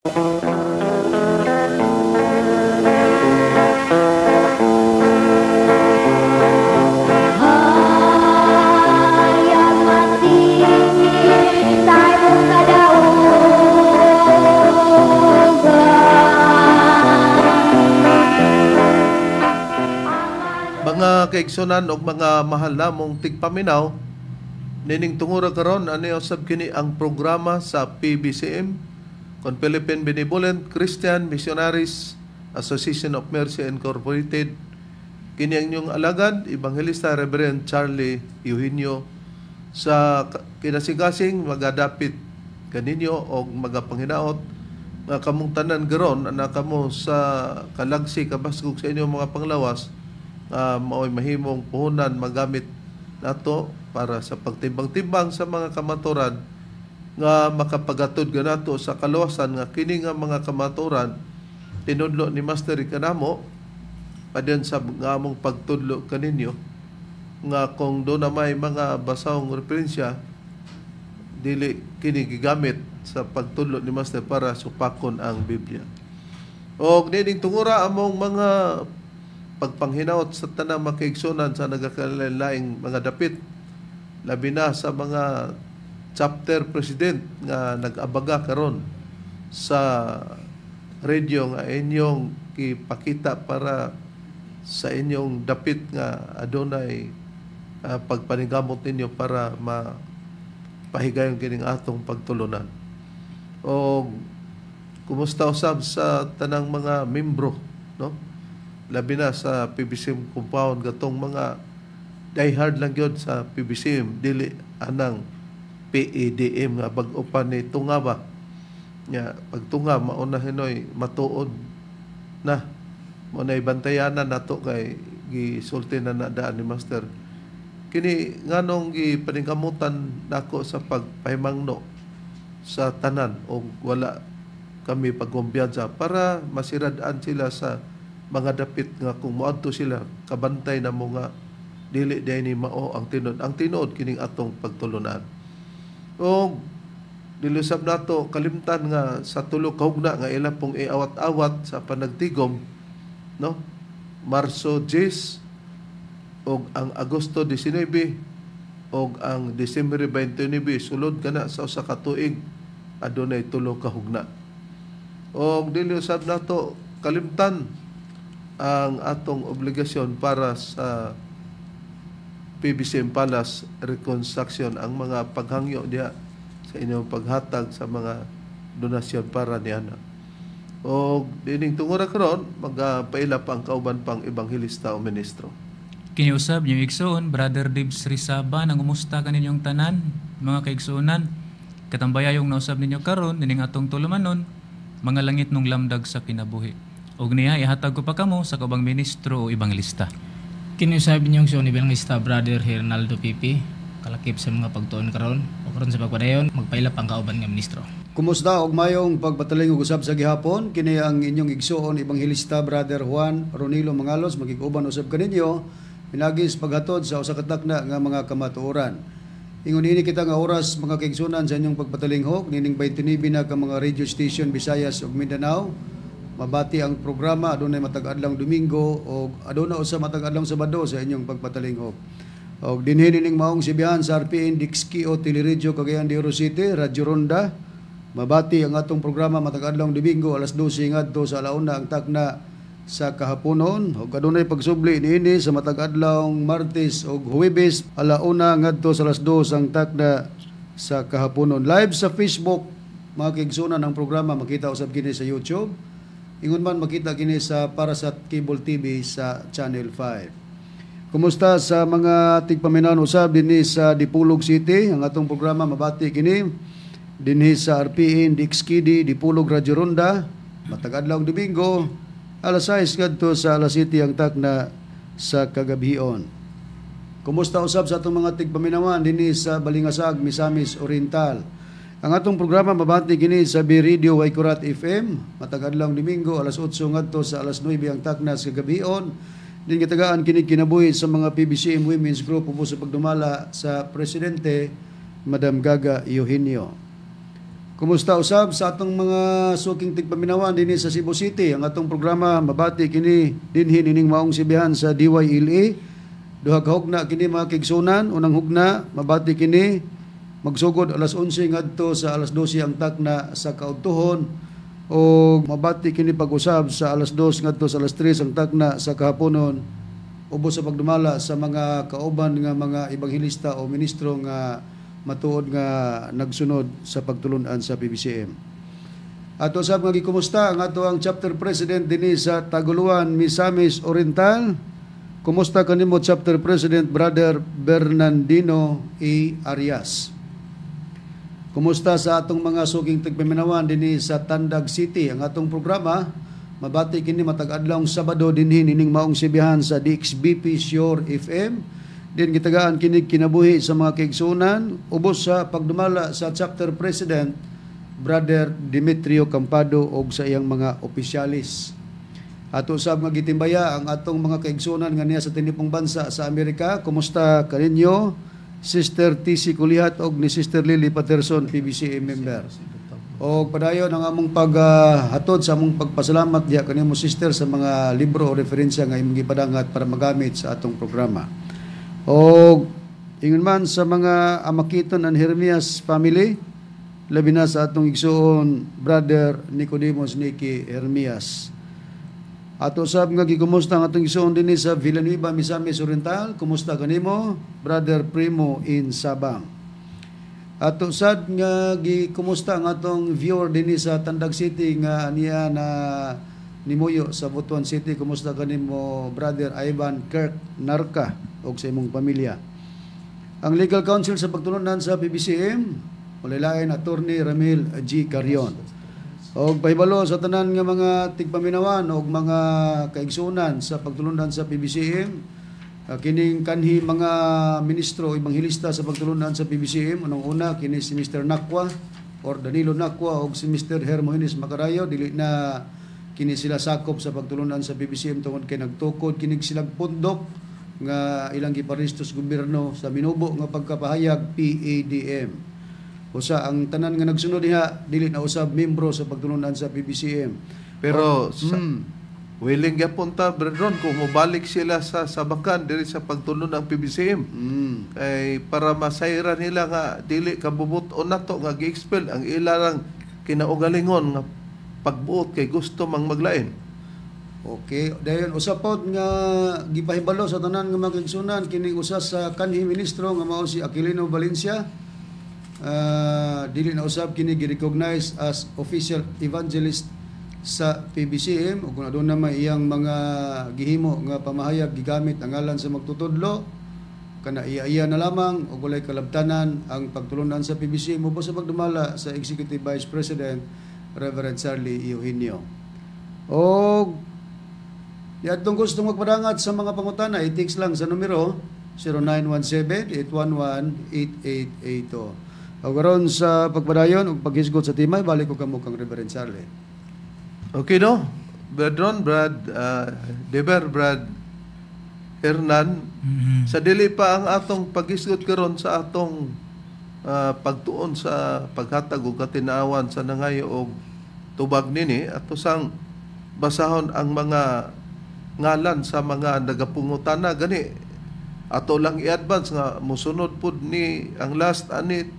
Hayag matingin sa imong kadaugan. Mga kaigsunan og mga mahal namong tigpaminaw, nining tungura karon ani usab kini ang programa sa PBCM kon Philippine Benevolent Christian Missionaries Association of Mercy Incorporated. Kini ang inyong alagad, Evangelista Reverend Charlie Eugenio, sa kinasigasing magadapit kaninyo og magapanghinaot nga kamong tanan garon ana kamo sa kalagsi kabaskog sa inyong mga panglawas nga maoy mahimong puhunan magamit nato para sa pagtimbang-timbang sa mga kamaturan nga makapagatod ganato sa kaluwasan, nga kini nga mga kamaturan tinudlo ni Master kanamo padayon sa nga among pagtudlo kaninyo, nga kung do na may mga basahong referensya dili kini gigamit sa pagtudlo ni Master para supakon ang Biblia. Og nining tungura among mga pagpanghinaot sa tanang makiigsunan sa nagakalain-laing mga dapit, labi na sa mga chapter president nga nag-abaga karon sa radio nga inyong kipakita para sa inyong dapit nga adunay pagpanigamot ninyo para mapahigayon kining atong pagtulunan. O kumusta usab sa tanang mga membro, no? Labi na sa PBCM compound, gatong mga diehard lang gyud sa PBCM, dili anang PEDM nga bag-o pa ni tunga ba. Nya pagtunga mauna hinoy matuod na mo na ibantayanan nato kay gisulti na na daan ni Master. Kini nganong gipaningkamutan nako sa pagpahimangno sa tanan og wala kami pagkumpiyansa para masirad-an sila sa mga dapit nga kung moadto sila kabantay na mo nga dili diay ni mao ang tinuod. Ang tinuod kining atong pagtulunan. Og dili usab nato kalimtan nga sa tulo ka hugna nga ila pong iawat-awat sa panagtigom, no? Marso 10 og ang Agosto 19 og ang Disyembre 29, sulod kana sa usa ka tuig adunay tulo ka hugna. Og dili usab nato kalimtan ang atong obligasyon para sa PBCM Palace reconstruction, ang mga paghangyo diha sa inyong paghatag sa mga donasyon para niana. Og dining tungura karon magapaila pa ang kauban pang ebanghelista o ministro. Kini usab yung igsoon, Brother Dibs Rizaba, nangumusta kaninyong tanan, mga kaigsuonan. Katambayayong nausab ninyo karon nining atong tulumanon, mga langit nung lamdag sa kinabuhi. Og niya ihatag ko pa kamo sa kaubang ministro o ebanghelista. Kini usab inyong igsoon, ebanghelista Brother Hernaldo Pipi, kalakip sa mga pagtuon karon o karon sa pagpadayon, magpaila pang kauban nga ministro. Kumusta og mayong pagpataling og usab sa gihapon, kini ang inyong igsoon ebanghelista Brother Juan Ronilo Mangalos, magig-uban usab kaninyo pinagi sa paghatod sa usa ka takna nga mga kamatuoran. Ingon ini kita nga oras mga kaigsunan sa inyong pagpatalinghog nining 29 na ka mga radio station Visayas ug Mindanao. Mabati ang programa adunay matag adlaw Domingo og aduna usa matag adlaw Sabado sa inyong pagpatalinghog. Og dinhi nining maong sibihan sa RPN Dixkio Teleradyo Cagayan de Oro City, Radyo Ronda. Mabati ang atong programa matag adlaw Domingo alas 12 ngadto sa alauna ang takna sa kahaponon. Og adunay pagsubli niini sa matag adlaw Martes og Huwebes alauna ngadto sa alas 2 ang takna sa kahaponon. Live sa Facebook mga kaigsunan ang programa, makita usab kini sa YouTube. Ingon man makita kini sa Parasat Cable TV sa Channel 5. Kumusta sa mga tigpaminaw usab dinhi sa Dipolog City? Ang atong programa mabati kini dinhi sa RPN DXKD Dipolog Radio Ronda matag adlaw Domingo alas 6 ngadto sa alas 7 ang takna sa kagabhion. Kumusta usab sa atong mga tigpaminawan dinhi sa Balingasag, Misamis Oriental? Ang atong programa mabati kini sa B Radio Waikurat FM matag adlaw Domingo alas 8 ngadto sa alas 9 ang takna sa kagabhion. Din katagaan kini kinabuhi sa mga PBCM Women's Group ubos sa pagdumala sa Presidente Madam Gaga Eugenio. Kumusta usab sa atong mga suking tigpaminawan dinhi sa Cebu City? Ang atong programa mabati kini dinhi nining maong sibihan sa DYLA. Duha ka hugna kini, mga kaigsuonan. Unang hugna mabati kini magsugod alas 11 ngadto sa alas 12 ang takna sa kaudtuhon o mabati kini pag-usab sa alas 2 ngadto sa alas 3 ang takna sa kahaponon, ubos sa pagdumala sa mga kauban nga mga ebanghelista o ministro nga matuod nga nagsunod sa pagtulunan sa PBCM. Ato sab nga gikumusta ang ato ang chapter president dinhi sa Taguluan, Misamis Oriental. Kumusta kanimo, chapter president Brother Bernardino A. Arias? Kumusta sa atong mga suking tagpaminawan dinhi sa Tandag City? Ang atong programa mabati kini matag adlawng Sabado dinhi nining maong sibihan sa DXBP Shore FM. Din gitagaan kini kinabuhi sa mga kaigsuonan, ubos sa pagdumala sa chapter president Brother Demetrio Campado og sa iyang mga opisyalis. Ato sab nga gitimbaya ang atong mga kaigsuonan nga niya sa tinipong bansa sa Amerika. Kumusta kaninyo, Sister TC Kulihat og ni Sister Lily Patterson, PBCM member? Og padayon ang among paghatod sa among pagpasalamat diha kanimo, sister, sa mga libro o referensya nga imong gipadangat para magamit sa atong programa. Og ingon man sa mga Amakiton and Hermias family, labi na sa atong igsuon Brother Nicodemus Nicky Hermias. Ato sab nga gikumusta ang atong igsuon dinhi sa Villanueva, Misamis Oriental. Kumusta kanimo, Brother Primo in Sabang? Ato sad nga gikumusta ang atong viewer dinhi sa Tandag City nga niya na nimuyo sa Butuan City. Kumusta kanimo, Brother Ivan Kirk Narca og sa imong pamilya? Ang legal counsel sa pagtulunan sa PBCM, walay lain, Attorney Ramil G. Carion. Og pahibalo sa tanan nga mga tigpaminawan og mga kaigsuonan sa pagtulunan sa PBCM, kining kanhi mga ministro o ebanghelista sa pagtulunan sa PBCM, unang-una kini si Mr. Nakwa or Danilo Nakwa og si Mr. Hermogenes Macarayo, dili na kini sila sakop sa pagtulunan sa PBCM tungod kay nagtukod kinig silag pundok nga ilang giparehistro sa gobyerno sa minubo nga pagkapahayag PADM. Usa ang tanan nga nagsunod diha dili na usab membro sa pagtulunan sa PBCM. Pero sa, willing gyapon ta, Brethren, kung mobalik sila sa sabakan diri sa pagtulon ng PBCM. Kay para masayra nila nga dili kabubut-on nato nga gi-expel ang ilang kinaugalingon nga pagbuot kay gusto mang maglain. Okay, dayon usa pod nga gipahibalo sa tanan nga mga kaigsuonan, kini usa sa kanhi ministro nga mao si Aquilino Valencia. Dili na usab kini gi-recognize as official evangelist sa PBCM ug kung aduna may iyang mga gihimo nga pamahayag gigamit ang ngalan sa magtutudlo, kana iya-iya na lamang ug walay kalabtanan ang pagtulunan sa PBCM ubos sa pagdumala sa Executive Vice President Reverend Charlie Eugenio. Og yadtong gusto magpadangat sa mga pangutana, i-text lang sa numero 0917-811-8882. Ug karon sa pagpadayon ug paghisgot sa tema, balik ko kamo kang Reverend Charlie. Okay, no? Brethren, Brad Deber, Brad Hernan, sa dili pa ang atong paghisgot karon sa atong pagtuon sa paghatag og katinawan sa nangayo og tubag nini, ato sang basahon ang mga ngalan sa mga nagapungutana. Gani ato lang i-advance nga musunod pud ni ang last anit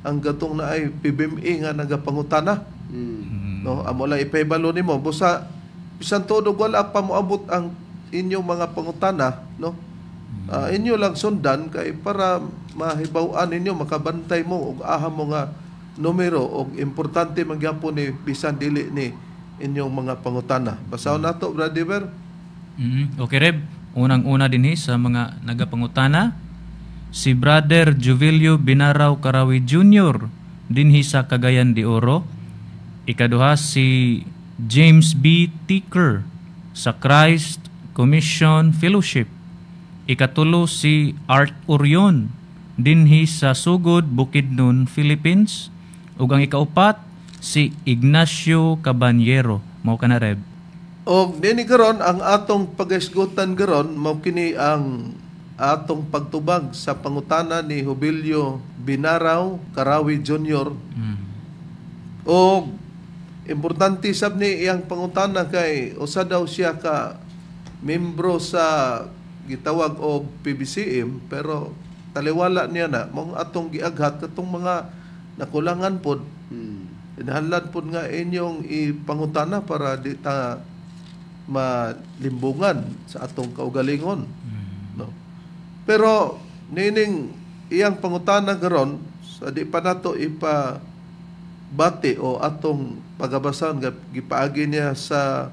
ang gatong na ay PBMA nga nagapangutana. No, amo lang ipahibalo nimo busa bisan tuod og wala pa moabot ang inyong mga pangutana, no? Inyo lang sundan kay para mahibaw-an ninyo, makabantay mo og aha mo nga numero og importante man gyapon ni bisan dili ni inyong mga pangutana. Basahon nato, Brother Ber. Okay, Reb. Unang-una dinhi sa mga nagapangutana, si Brother Juvilio Binaraw Karawi Jr. dinhi sa Cagayan de Oro. Ikaduha, si James B. Ticker sa Christ Commission Fellowship. Ikatulo, si Art Orion dinhi sa Sugod, Bukidnon, Philippines. Ug ang ikaupat, si Ignacio Caballero. Mao kana, Reb. Og dinhi karon ang atong pagisgutan karon mao kini ang atong pagtubag sa pangutana ni Jubilio Binaraw Karawi Jr. O importante sab ni iyang pangutana kay usa daw siya ka membro sa gitawag og PBCM, pero taliwala niya na mong atong giaghat katong mga nakulangan pod. Kinahanglan pod nga inyong ipangutana para di ta malimbungan sa atong kaugalingon. No. Pero nining iyang pangutana karon sa di pa nato ipa bati o atong pagabasan gipaagi niya sa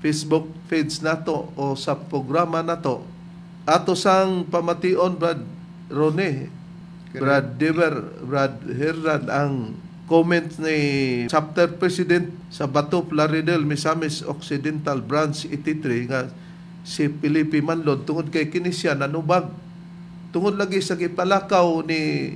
Facebook page nato o sa programa nato, ato sang pamation, Brad Rone, Brad Dever, Brad Hernan, ang comment ni chapter president sa Bato Plaridel Misamis Occidental Branch 83 nga si Felipe Manlod, tungod kay kini siya nanubag tungod lagi sa gipalakaw ni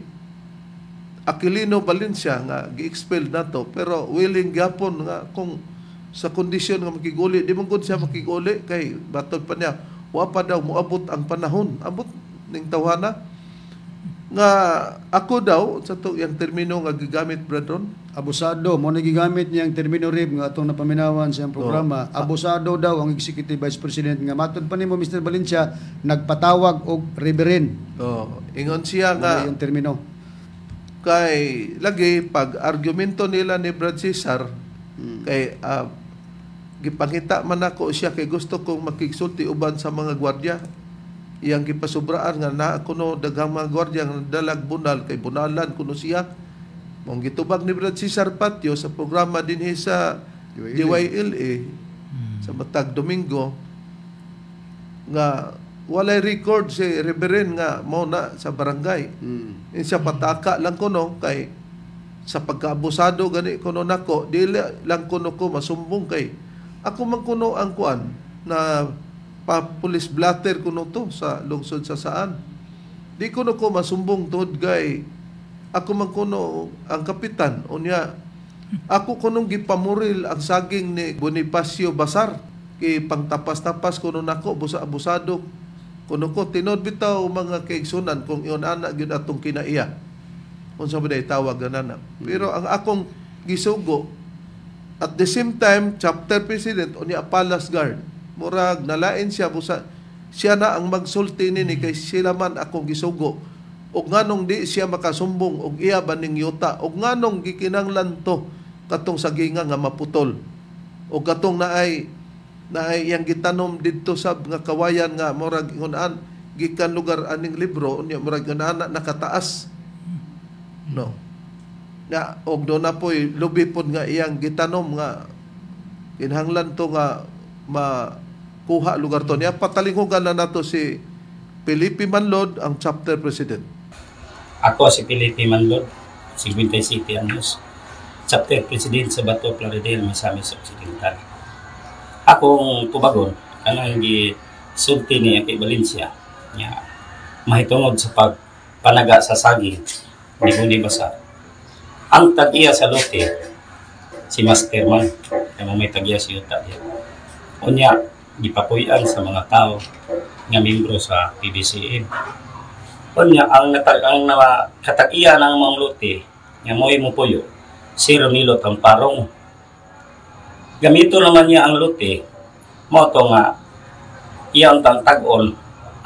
Aquilino Valencia nga gi-expel nato, pero willing gyapon nga kung sa kondisyon nga makiguli. Di man gud siya makiguli kay batod pa niya wa pa daw moabot ang panahon. Abot ning tawhana nga ako daw sa to yang termino nga gigamit, Brad Ron. Abusado mo na gigamit niyang termino, Rib, nga atong napaminawan sa iyang programa. Abusado daw ang executive vice president nga matod pa nimo, Mr. Valencia, nagpatawag og reverend. Oh, ingon siya Mo nga na yung termino. Kay lagi pag argumento nila ni Brad Cesar kay gipangita man ako siya kay gusto kong makigsulti uban sa mga gwardiya. Iyang gipasubraan nga naa kuno daghang mga gwardiya nga dalag bunal kay bunalan kuno siya. Mong gitubag ni Brad Cesar Patio sa programa dinhi sa DYLA sa matag Domingo nga walay record si Reverend nga mao na sa barangay. Siya pataka lang kuno kay sa pagkaabusado gani kuno nako, dili lang kuno ko masumbong kay ako man kuno ang kuan na pa police blatter kuno to sa lungsod sa saan. Di kuno ko masumbong tungod kay ako man kuno ang kapitan. Unya ako kunong gipamuril ang saging ni Bonifacio Basar kay pangtapas-tapas kuno nako, busa-abusado kuno ko. Tinuod bitaw, mga kaigsunan, kung iyon ana gyud atong kinaiya, unsa ba day tawag ganana. Pero ang akong gisugo, at the same time chapter president unya palace guard, murag nalain siya, busa siya na ang magsulti nini kay sila man akong gisugo. Og nganong di siya makasumbong og iya ba ning yuta, og nganong gikinahanglan to katong saginga nga maputol, og katong naay naay iyang gitanom didto sa nga kawayan nga murag ingon gikan lugar aning libro, unya murag ingon ana nakataas, no, na og do na poy lubi pod nga iyang gitanom nga kinahanglan to nga makuha lugar to niya. Patalinghugan na nato si Felipe Manlod, ang chapter president. Ako si Felipe Manlod, 57 anyos, chapter president sa Bato Plaridel, Misamis Occidental. Akong tubagon, kanang gisulti ni Aki Valencia, nga mahitungod sa pagpanaga sa saging ni Buni Basar. Ang tag-iya sa lote, si Master man, kaya may tag-iya si Yuta diya. Unya, gipapuy-an sa mga tao nga membro sa PBCM. Unya, ang katag-iya ng mga lote, nga mo'y mupuyo, si Ronilo Tamparong. Gamito naman niya ang lote, mo to nga iyang tag-on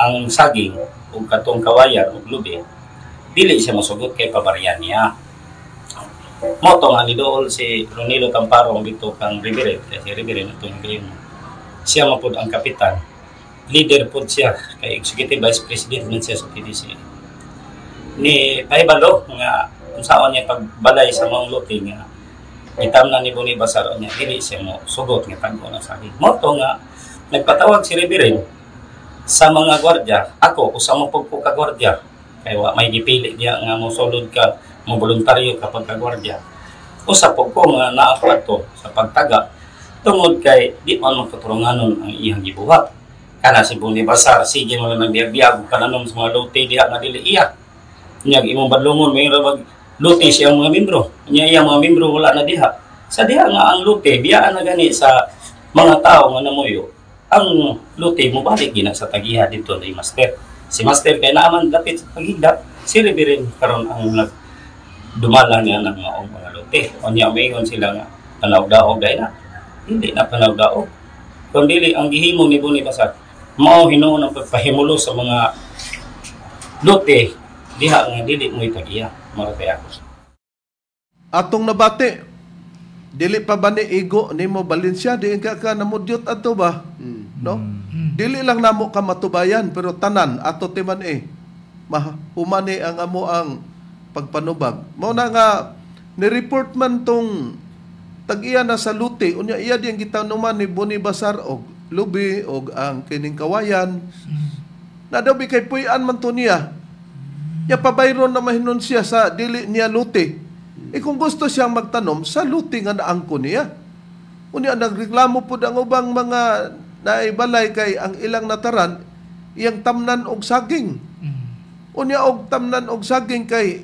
ang saging ug katong kawayan ug lubi, dili siya mosugot kay pabaryan niya. Mo to nga nidool si Ronilo Tamparong dito kang Reverend, kay si Reverend itong gayon. Siya mapud ang kapitan. Leader pud siya kay Executive Vice President man siya sa PDC. Ni pahibalo nga unsaon niya pagbalay sa mga lote nga itam na ni Boni Basar, niya dili siya mo sugot nga tag-o ng saging. Mo to nga nagpatawag si Reverend sa mga gwardiya. Ako usa mo pud ko ka gwardiya kay wa may gipili diya nga mo sulod ka mo voluntaryo kapag ka gwardiya. Usa pud ko nga naa ko ato sa pagtaga tungod kay di man magkaturunganon ang iyang gibuhat. Kana si Boni Basar sige mo lang nagbiag-biag og pananom sa mga lote diha nga dili iya. Nya imong badlongon may mag lote siyang mga membro. Nya iyang mga membro wala na diha. Sa diha nga ang lote biyaan na gani sa mga tao nga namuyo. Ang lote mo balik gina sa tagiha dito ni Master. Si Master kay naaman dapit sa paghigda, si Reverend karon ang nag Dumala niya ng maong mga lote. Unya maingon sila nga panawdaog dahil na. Hindi na panawdaog. Kung dili ang gihimo ni Boni Basar, mao hinuon ang pagpahimulo sa mga lote diha nga dili mo itagiya. Mara kay ako. Atong nabati, dili pa ba ni igo nimo Valencia, di ka ka namudyot adto ba? No? Dili lang namo ka matubayan, pero tanan ato timan eh. Mahumani ang amo ang pagpanubag. Mao na nga ni-report man tong tag-iya na sa Luti, unya iya diyang gitanuman ni Boni Basar og lubi og ang kining kawayan. Na daw bi kay puy-an man to niya. Ya pabayron na mahinon siya sa dili niya luti. E kung gusto siyang magtanom, sa luti nga naangko niya. Unya nagreklamo pud ang ubang mga naibalay kay ang ilang nataran iyang tamnan og saging. Unya og tamnan og saging kay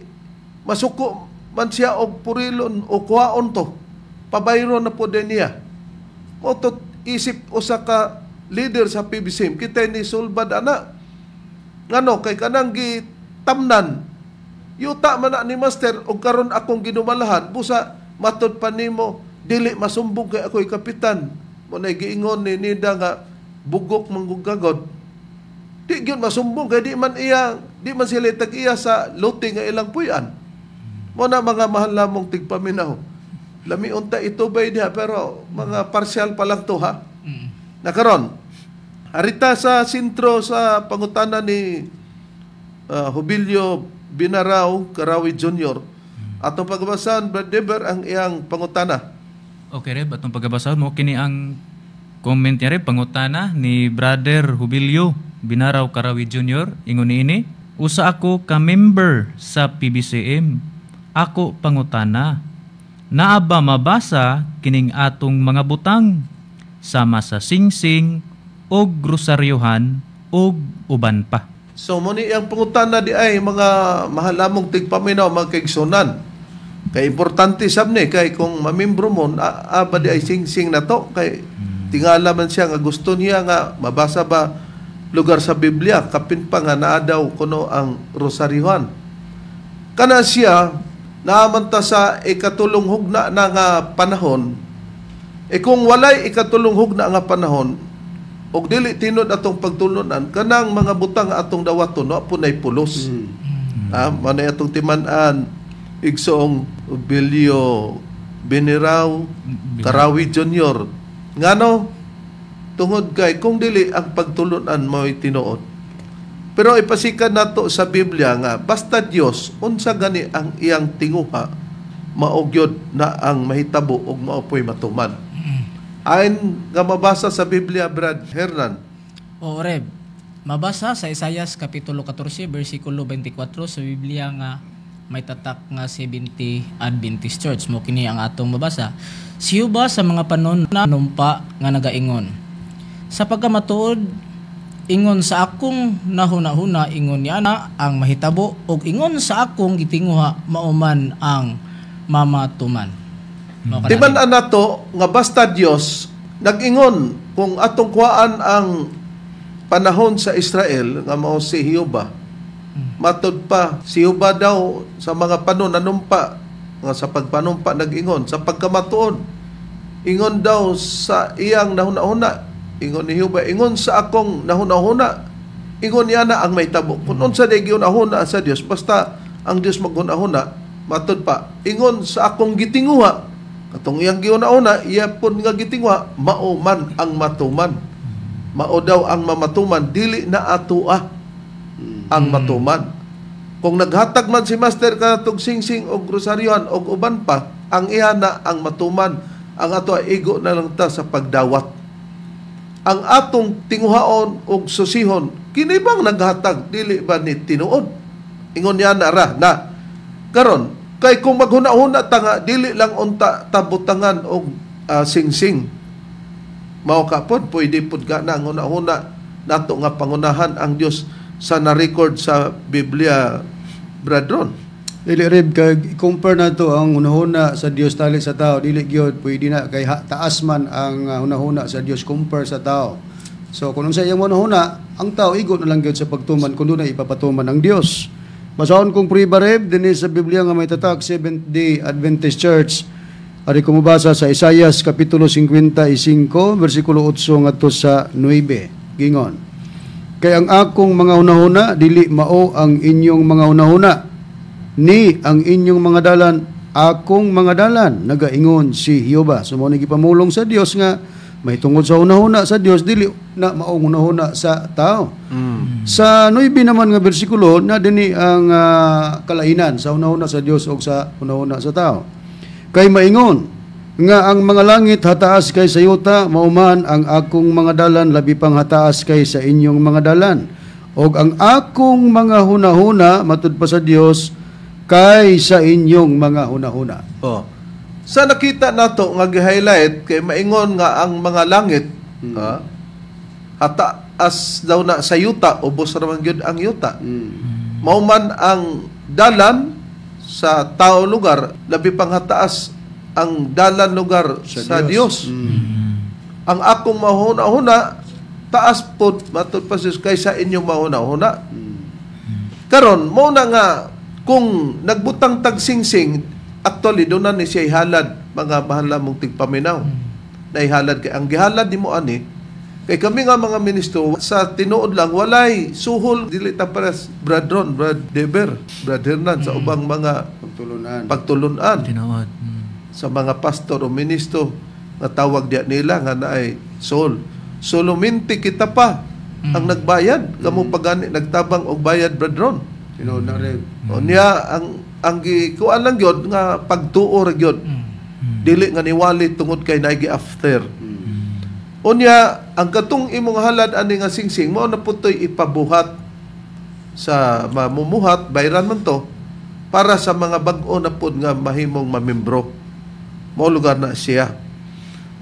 masuko man siya og purilon o kuhaon to. Pabayron na po din niya. Mo to isip usa ka leader sa PBCM, kita ni sulbad ana. Ngano kay kanang gitamnan yuta man na ni master og karon akong ginumalahan, busa matud pa nimo dili masumbong kay ako'y kapitan. Mo na giingon ni Nida nga bugok manggugagod. Di gyud masumbong kay di man iya, di man sila tag-iya sa lote nga ilang puy-an. Mo na mga mahal namong tigpaminaw. Lami unta ito bay diha, pero mga partial pa lang to ha. Nakaron, harita sa sentro sa pangutana ni Jubilio Binaraw Karawi Jr. Atong pagbasahan, Brad Deber, ang iyang pangutana. Okay, Reb, atong pagabasahon mo kini ang comment niya, Reb, pangutana ni Brother Jubilio Binaraw Karawi Jr. Ingon niini, usa ako ka member sa PBCM. Ako pangutana, naa ba mabasa kining atong mga butang sama sa singsing og rosaryohan og uban pa? So mo ni ang pangutana di ay mga mahalamong tigpaminaw, mga kaigsunan. Kay importante sab ni kay kung mamimbro mo aba di ay singsing na to kay tingala man siya nga gusto niya nga mabasa ba lugar sa Biblia kapin pa nga naa daw kuno ang rosaryohan. Kana siya naaman ta sa ikatulong hugna na nga panahon. E kung walay ikatulong hugna nga panahon og dili tinod atong pagtulunan, kanang mga butang atong dawaton wa po nay pulos. Manay atong timan-an igsoong Bilio Biniraw Karawi Jr. Ngano tungod kay kung dili ang pagtulunan mo'y tinuod. Pero ipasikan nato sa Biblia nga basta Dios unsa gani ang iyang tinguha, mao gyud na ang mahitabo ug mao po'y matuman. Ayon nga mabasa sa Biblia, Brad Hernan. Oo, Reb. Mabasa sa Isayas Kapitulo 14, versikulo 24 sa Biblia nga may tatak nga 70 Adventist Church. Mo kini ang atong mabasa. Siyo ba sa mga panon na numpa nga nagaingon? Sa pagkamatuod, ingon sa akong nahuna-huna, ingon niya na ang mahitabo, ug ingon sa akong gitinguha, mauman ang mamatuman. Mao ka na, Timan nato nga basta Dios nag-ingon kung atong kuhaan ang panahon sa Israel nga mao si Jehova. Matud pa si Jehova daw sa mga panon nanumpa nga sa pagpanumpa nag-ingon sa pagkamatuod. Ingon daw sa iyang nahuna-huna, ingon ni Jehova, ingon sa akong nahuna-huna, ingon niya na ang mahitabo. Kung unsa day gihuna-huna sa Dios, basta ang Dios maghuna-huna, matud pa ingon sa akong gitinguha, katong iyang gihuna-huna, iya pud nga gitinguha, mao man ang matuman. Mao daw ang mamatuman, dili na atoa ang matuman. Kung naghatag man si Master katong singsing og rosaryohan og uban pa, ang iya na ang matuman. Ang ato ay igo na lang ta sa pagdawat. Ang atong tinguhaon og susihon, kini bang naghatag, dili ba ni tinuod? Ingon niya na ra na karon kay kung maghuna-huna ta nga dili lang unta tabutangan og singsing. Mao ka pod, pwede pod ka na ang huna-huna nato nga pangunahan ang Dios sa na-record sa Biblia, Brad Ron. Dili, Reb, kag i-compare na to ang hunahuna sa Dios tali sa tao, dili gyud pwede na kay taas man ang hunahuna sa Dios compare sa tao. So kung unsa iyang hunahuna, ang tao igo na lang gyud sa pagtuman kung doon na ipapatuman ang Dios. Basahon kong prueba, Reb, dinhi sa Biblia nga may tatak Seventh Day Adventist Church. Ari ko mobasa sa Isaias kapitulo 55 bersikulo 8 ngadto sa 9. Gingon: "Kay ang akong mga hunahuna dili mao ang inyong mga hunahuna, ni ang inyong mga dalan akong mga dalan, nagaingon si Jehova." So mao ni gipamulong sa Dios nga may tungod sa hunahuna sa Dios dili na maong hunahuna sa tao. Sa 9 naman nga bersikulo na dinhi ang kalainan sa hunahuna sa Dios o sa hunahuna sa tao. "Kay maingon nga ang mga langit hataas kay sa yuta, mao man ang akong mga dalan labi pang hataas kay sa inyong mga dalan, og ang akong mga hunahuna," matud pa sa Dios, "kay sa inyong mga hunahuna." Oh. Sa nakita nato nga gi-highlight kay maingon nga ang mga langit hataas daw na sa yuta, ubos ra man gyud ang yuta. Mao man ang dalan sa tao lugar, labi pang hataas ang dalan lugar sa Dios. Ang akong mahuna-huna taas pod matud pa sa Dios kaysa inyong mahuna-huna. Karon mao na nga kung nagbutang tagsingsing, actually doon na ni siya ihalad, mga mahal mong tigpaminaw. Na ihalad kay ang gihalad nimo ani kay kami nga mga ministro sa tinuod lang walay suhol, dili ta pares Brad Ron, Brad Deber, Brad Hernan sa ubang mga pagtulunan. Pagtulunan Tinuod. Sa mga pastor o ministro nga tawag diya nila nga naay soul. Solomente kita pa ang nagbayad. Kamo pa gani nagtabang og bayad, Brad Ron. Tinuod na, Rev. O niya ang gikuan lang gyud nga pagtuo ra gyud. Dili nga niwali tungod kay naigi after. Unya ang katong imong halad ani nga singsing mao na putoy ipabuhat sa mamumuhat, bayran man to para sa mga bag-o na pud nga mahimong mamembro. Mao lugar na siya.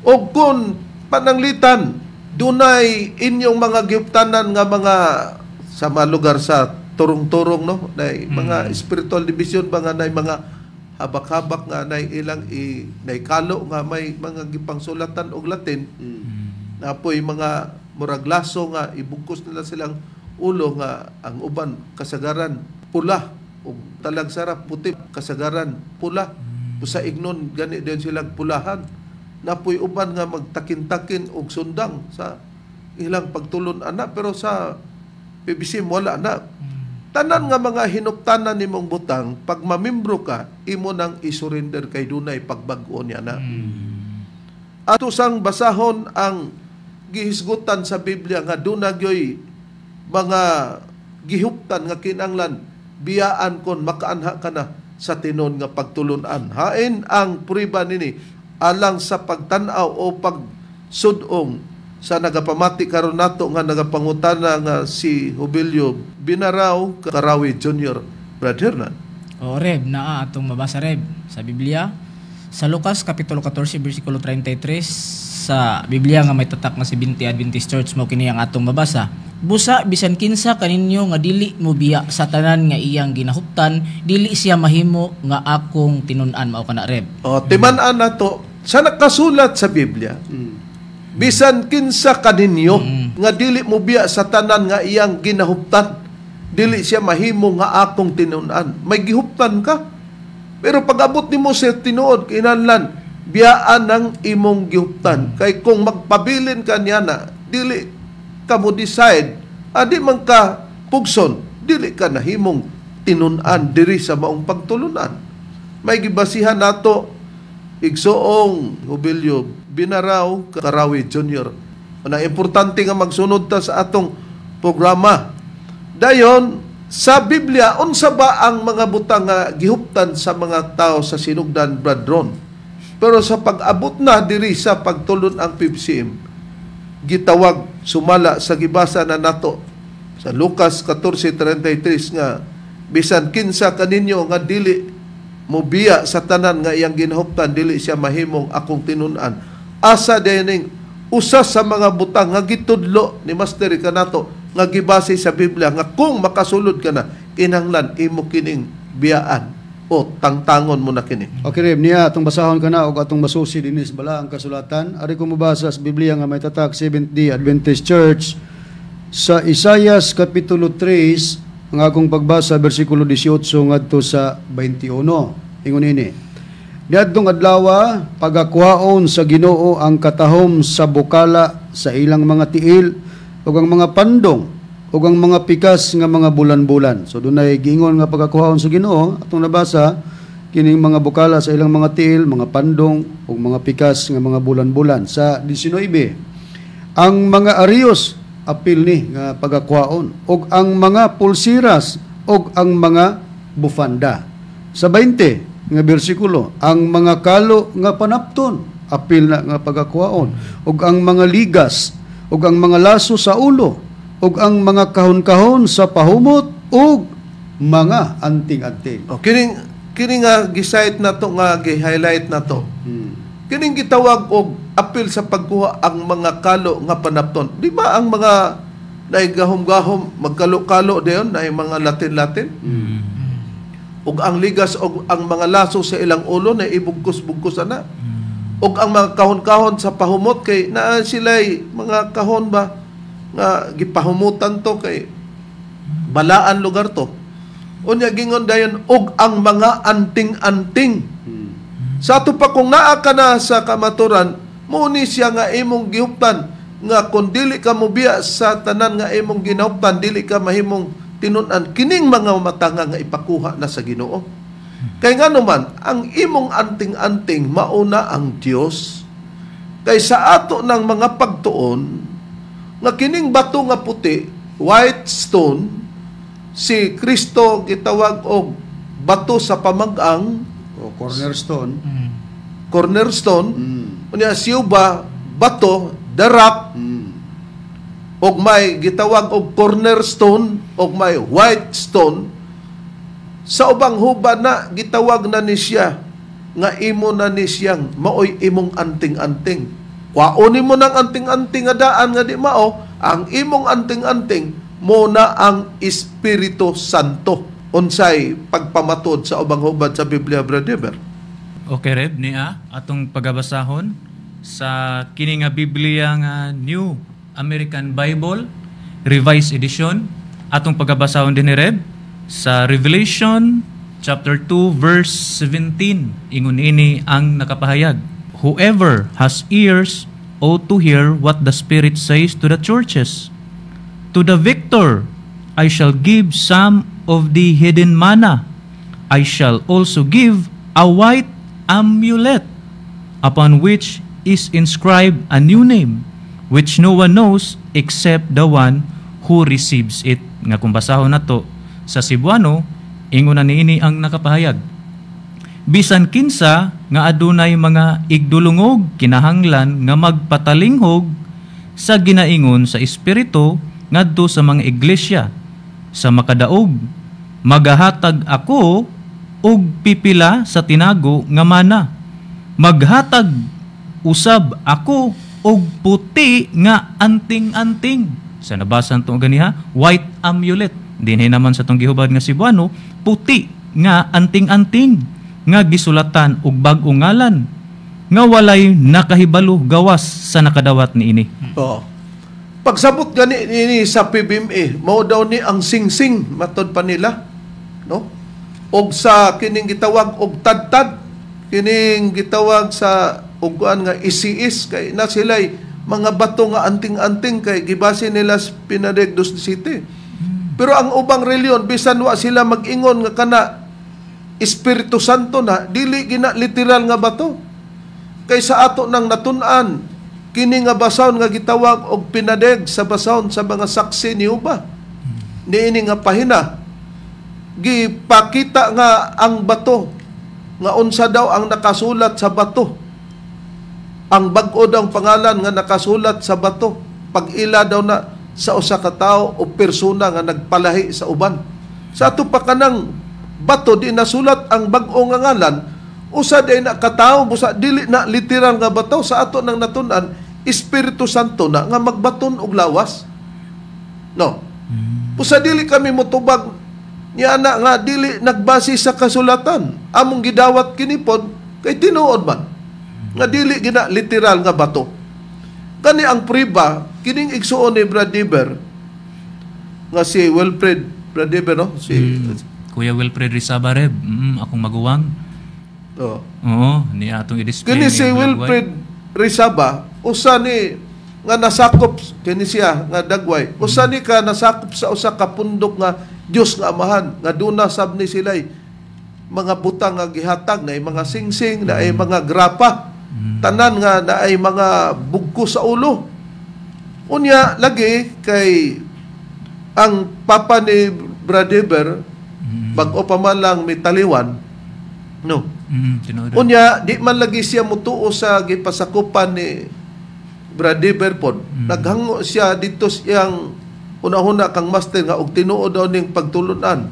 O kung pananglitan dunay inyong mga gihuptanan nga mga sa mga lugar sa turong-turong, no, nay mga spiritual division ba nga nay mga habak-habak nga nay ilang i nay kalo nga may mga gipangsulatan og Latin, napoy mga murag laso nga ibugkos nila silang ulo nga ang uban kasagaran pula ug talag sarap puti, kasagaran pula sa ignon gani din silang pulahan, napoy uban nga magtakin-takin og sundang sa ilang pagtulon ana, pero sa PBC wala na. Tanan nga mga hinuptanan nimong butang, pag mamimbro ka, imo nang isurrender kay dunay pagbag-o niya na. Ato sang basahon ang gihisgutan sa Biblia nga duna gyoy mga gihuptan nga kinanglan biyaan kon makaanha ka na sa tinon nga pagtulunan. Hain ang prueba nini alang sa pagtan-aw o pagsudong sa nagapamati karon nato nga nagapangutana nga si Jubilio Binaraw Karawi Jr., Brad Hernan. O Reb, naa atong mabasa, Reb, sa Biblia sa Lucas kapitulo 14 bersikulo 33 sa Biblia nga may tatak nga 70 Adventist Church, mao kini ang atong mabasa. "Busa bisan kinsa kaninyo nga dili mobiya sa tanan nga iyang ginahuptan, dili siya mahimo nga akong tinun-an." Mao kana, Reb. O, timan-an nato sa nakasulat sa Biblia. Bisan kinsa kaninyo nga dili mo biya sa tanan nga iyang ginahuptan, dili siya mahimo nga akong tinun-an. May gihuptan ka. Pero pag abot nimo sa tinuod, kinahanglan biyaan ng imong gihuptan. Kay kung magpabilin ka niya na, dili ka mo decide, adi man ka pugson, dili ka nahimong tinun-an diri sa maong pagtulunan. May gibasihan nato, Igsoong Jubilio Binaraw Karawi Jr. Na importante nga magsunod ta sa atong programa. Dayon, sa Biblia, unsa ba ang mga butang nga gihuptan sa mga tao sa sinugdan, Brad Ron? Pero sa pag-abot na diri sa pagtulon ang PBCM, gitawag sumala sa gibasa na nato sa Lucas 14:33 nga bisan kinsa kaninyo nga dili mobiya sa tanan nga iyang ginahuptan, dili siya mahimong akong tinun-an. Asa dining usa sa mga butang nga gitudlo ni Master kanato nga gibase sa Biblia nga kung makasulod ka na, kinahanglan imo kining biyaan o tangtangon mo na kini? Okay, Reb, niya atong basahon ka na og atong masusi dinhi sa balaang kasulatan. Ari ko mobasa sa Biblia nga may tatak Seventh Day Adventist Church sa Isaias kapitulo 3 Ang akong pagbasa, bersikulo 18 ngadto sa 21. Ingon ini. Niadtong adlawa, pagakuhaon sa Ginoo ang katahom sa bukala sa ilang mga tiil ug ang mga pandong ug ang mga pikas nga mga bulan-bulan. So dunay giingon nga pagakuhaon sa Ginoo atong nabasa kining mga bukala sa ilang mga tiil, mga pandong ug mga pikas nga mga bulan-bulan. Sa 19, ang mga arios apil ni nga pagakuhaon ug ang mga pulsiras ug ang mga bufanda. Sa 20 nga bersikulo, ang mga kalo nga panapton apil na nga pagakuhaon ug ang mga ligas ug ang mga laso sa ulo ug ang mga kahon-kahon sa pahumot ug mga anting-anting. O, kining kini nga gi-cite na to, nga gi-highlight na to. Kining gitawag og apil sa pagkuha ang mga kalo nga panapton. Di ba ang mga naigahom-gahom magkalo-kalo dayon na mga Latin-Latin? Ug ang ligas og ang mga laso sa ilang ulo na ibugkos-bugkos ana. Ug ang mga kahon-kahon sa pahumot kay naa sila'y mga kahon ba nga gipahumutan to kay balaan lugar to. Unya gingon dayon og ang mga anting-anting. Sa ato pa kung naa ka na sa kamaturan, mo ni siya nga imong gihuptan nga kung dili ka mobiya sa tanan nga imong ginahuptan, dili ka mahimong tinun-an kining mga matanga nga ipakuha na sa Ginoo. Kay ngano man ang imong anting-anting mauna ang Dios. Kay sa ato ng mga pagtuon nga kining bato nga puti, white stone, si Kristo gitawag og bato sa pamag-ang, o cornerstone. Cornerstone. Unya siyo ba bato, the rock, og may gitawag og cornerstone og may white stone. Sa ubang huba na gitawag na ni siya nga imo na ni siyang maoy imong anting-anting. Kwaon nimo ng anting-anting nga daan nga di mao, ang imong anting-anting mo na ang Espiritu Santo. Unsay pagpamatod sa ubang hubad sa Biblia, Brother? Okay, Reb, niya atong pagabasahon sa kini nga Biblia nga New American Bible Revised Edition. Atong pagabasahon din ni Reb sa Revelation chapter 2 verse 17. Ingon ini ang nakapahayag. Whoever has ears ought to hear what the Spirit says to the churches. To the victor I shall give some of the hidden manna. I shall also give a white amulet upon which is inscribed a new name, which no one knows except the one who receives it. Nga kung basahon na to sa Cebuano, ingon na niini ang nakapahayag. Bisan kinsa nga adunay mga igdulungog kinahanglan nga magpatalinghog sa ginaingon sa Espiritu ngadto sa mga iglesia. Sa makadaog, magahatag ako og pipila sa tinago nga mana. Maghatag usab ako og puti nga anting-anting. Sa nabasan tong ganiha, white amulet. Dinhi naman sa tong gihubad nga Cebuano, puti nga anting-anting nga gisulatan og bag-ong ngalan nga walay nakahibalo gawas sa nakadawat niini. Oo. Pagsabot gani ini sa PBMA, mao daw ni ang singsing matod pa nila, no? Og sa kining gitawag og tadtad, kining gitawag sa uguan nga isiis kay na sila'y mga bato nga anting-anting kay gibase nila sa Pinadeg dos City. Pero ang ubang reliyon bisan wa sila mag-ingon nga kana Espiritu Santo na, dili gina literal nga bato. Kay sa ato nang natun-an kini nga basahon nga gitawag og pinadeg sa basahon sa mga saksi ni Uba. Niini nga pahina gipakita nga ang bato nga unsa daw ang nakasulat sa bato. Ang bag-o daw ang pangalan nga nakasulat sa bato, pag-ila daw na sa usa ka tawo o persona nga nagpalahi sa uban. Sa ato pa kanang bato di nasulat ang bag-o nga ngalan, usa day na katawo busa dili na literal nga bato. Sa ato nang natun-an, Espiritu Santo na nga magbaton og lawas. No. Busa dili kami motubag niya na nga dili nagbase sa kasulatan. Among gidawat kinipod kay tinuod man nga dili gina literal nga bato. Kani ang priba kining igsuon ni Brad Dever nga si Wilfred Brad Eber, no? Si Kuya Wilfred Rizaba, Reb. Akong maguwang. Oh. Oo, ni atong i-display. Kini ni si vlog, way. Wilfred Rizaba, usa ni nga nasakop kini siya nga dagway. Usa ni ka nasakop sa usa ka pundok nga Dios nga Amahan nga duna sab ni sila'y mga butang nga gihatag na mga singsing, na ay mga grapa. Tanan nga na ay mga bugko sa ulo. Unya lagi kay ang papa ni Brad Eber, bag-o pa man lang mitaliwan, no? Tinuod. Unya, di man lagi siya mutuo sa gipasakupan ni Brad Eber pod. Naghango siya dito siyang una-una kang master nga og tinuod daw ning pagtulunan.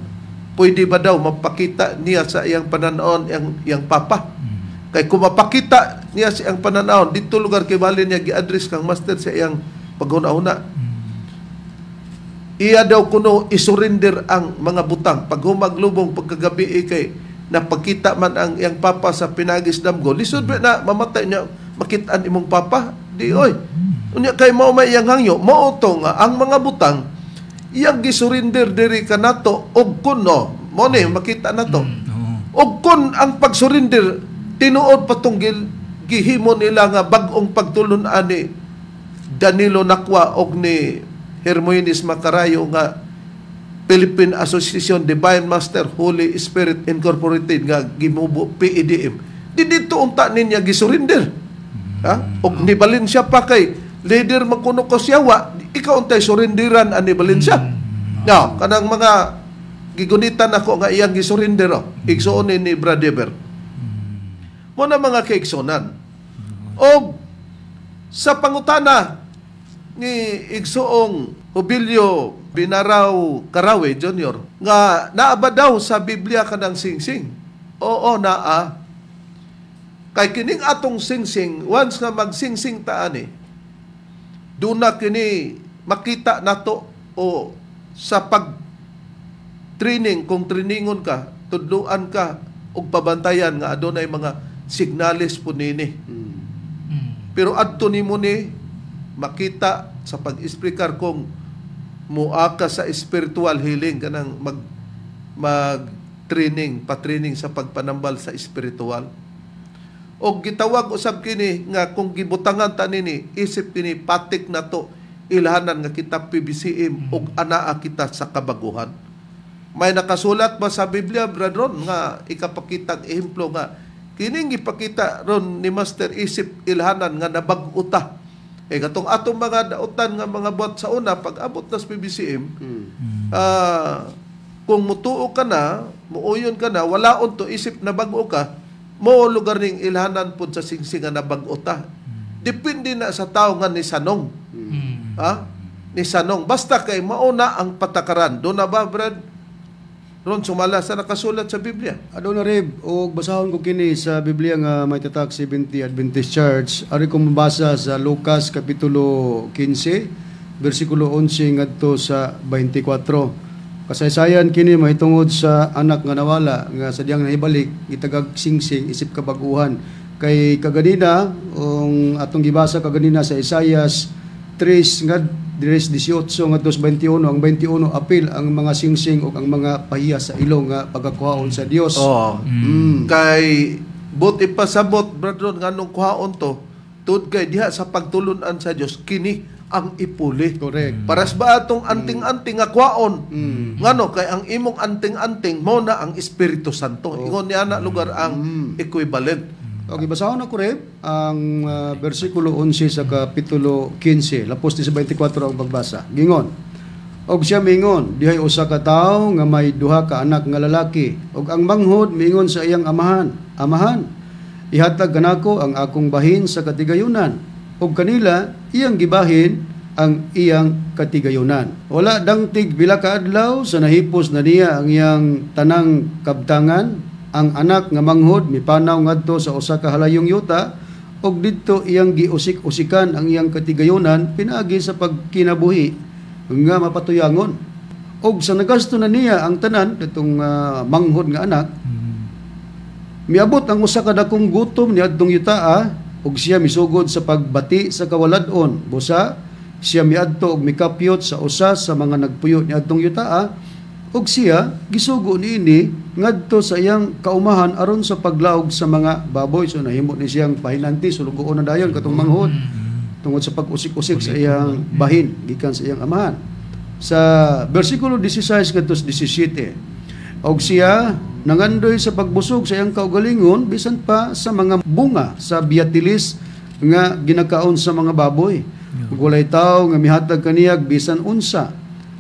Pwede ba daw mapakita niya sa iyang pananawon iyang papa? Kay kung mapakita niya sa iyang pananawon, dito lugar kay bali niya gi-address kang master sa iyang paghuna-huna. Iya daw kuno isurrender ang mga butang pag humaglubong pagkagabi eh, kay napakita man ang iyang papa sa pinagis damgo, lisod ba na mamatay niya makitaan imong papa di oy. Unya kay mao may iyang hangyo, mao to nga ang mga butang iyang gisurrender diri kanato og kuno mo ni makita nato. Og kun ang pagsurrender tinuod patunggil gihimo nila nga bag-ong pagtulun-an ni Danilo Nakwa og ni Hermogenes Macarayo nga Philippine Association Divine Master Holy Spirit Incorporated nga gimubo PEDM. Di dito unta ninya gisurrender. Ha? Og ni Valencia pa kay leader man kuno ko siyawa, ikaw untay surrenderan ani Valencia. Now, kanang mga gigunitan ako nga iyang gisurrender oh, igsuon ni Brad Eber. Mo na mga kaigsunan. Og sa pangutana ni Igsoong Jubilio Binaraw Karawe Jr. nga naa ba daw sa Biblia kanang singsing? Oo, naa. Kay kining atong singsing, once nga magsingsing ta ani, duna kini makita nato o sa pag training, kung trainingon ka, tudluan ka og pabantayan nga adunay mga signales po nini. Pero adto nimo ni makita sa pag-explicar kung muaka sa spiritual healing, kanang mag mag training, pa-training sa pagpanambal sa spiritual. Og gitawag usab kini nga kung gibutangan ta nini, isip kini patik nato ilhanan nga kita PBCM og anaa kita sa kabaguhan. May nakasulat ba sa Biblia, Brad Ron, nga ikapakitang ehemplo nga kining gipakita ron ni Master isip ilhanan nga nabag-o ta? Eh katong atong mga dautan nga mga buhat sa una pag abot na sa PBCM, kung mutuo ka na, muuyon ka na, wala to isip na bag-o ka, mo lugar ning ilhanan pud sa singsing nga nabag-o ta. Depende na sa tao nga ni sanong. Ha? Ni sanong. Basta kay mauna ang patakaran. Doon na ba, Brad? Ron, sumala sa nakasulat sa Biblia. Aduna, Reb, og basahon ko kini sa Biblia nga may tatak 70 Adventist Church. Ari ko mabasa sa Lucas kapitulo 15 bersikulo 11 ngadto sa 24. Kasaysayan kini mahitungod sa anak nga nawala nga sadyang nahibalik, gitagag singsing isip kabaguhan. Kay kaganina ang atong gibasa kaganina sa Isaias 3 nga 18 ngadto sa 21, ang 21 apil ang mga singsing ug ang mga pahiya sa ilong nga pagakuhaon sa Dios. Oh. Kay but ipasabot, Brad Ron, nganong kuhaon to, tud kay diha sa pagtulunan sa Dios kini ang ipuli. Correct. Paras ba atong anting-anting nga kuhaon? Ngano kay ang imong anting-anting mo na ang Espiritu Santo. Ingon niya na lugar ang equivalent. Okay, basahon ako, Reb, ang bersikulo 11 sa kapitulo 15, lapos ni sa 24 ang pagbasa. Gingon: "Og siya mingon, dihay usa ka tawo nga may duha ka anak nga lalaki. Og ang manghod mingon sa iyang amahan, 'Amahan, ihatag kanako ang akong bahin sa katigayunan.' Og kanila iyang gibahin ang iyang katigayunan. Wala dangtig pila ka adlaw sa nahipos na niya ang iyang tanang kabtangan, ang anak nga manghod mipanaw ngadto sa usa ka halayong yuta ug didto iyang giusik-usikan ang iyang katigayunan pinaagi sa pagkinabuhi nga mapatuyangon. Og sa nagasto na niya ang tanan, itong manghod nga anak, miabot ang usa ka dakong gutom niadtong yutaa ug siya misugod sa pagbati sa kawalad-on. Busa siya miadto og mikapyot sa usa sa mga nagpuyo niadtong yutaa. Ug siya gisugo niini ngadto sa iyang kaumahan aron sa paglaog sa mga baboy. So nahimo ni siyang pahinanti, sulugoon na dayon katong manghod tungod sa pag-usik-usik sa iyang bahin gikan sa iyang amahan. Sa bersikulo 16 ngadto sa 17, og siya nangandoy sa pagbusog sa iyang kaugalingon bisan pa sa mga bunga sa biyatilis nga ginakaon sa mga baboy. Ug walay tawo nga mihatag kaniyag bisan unsa.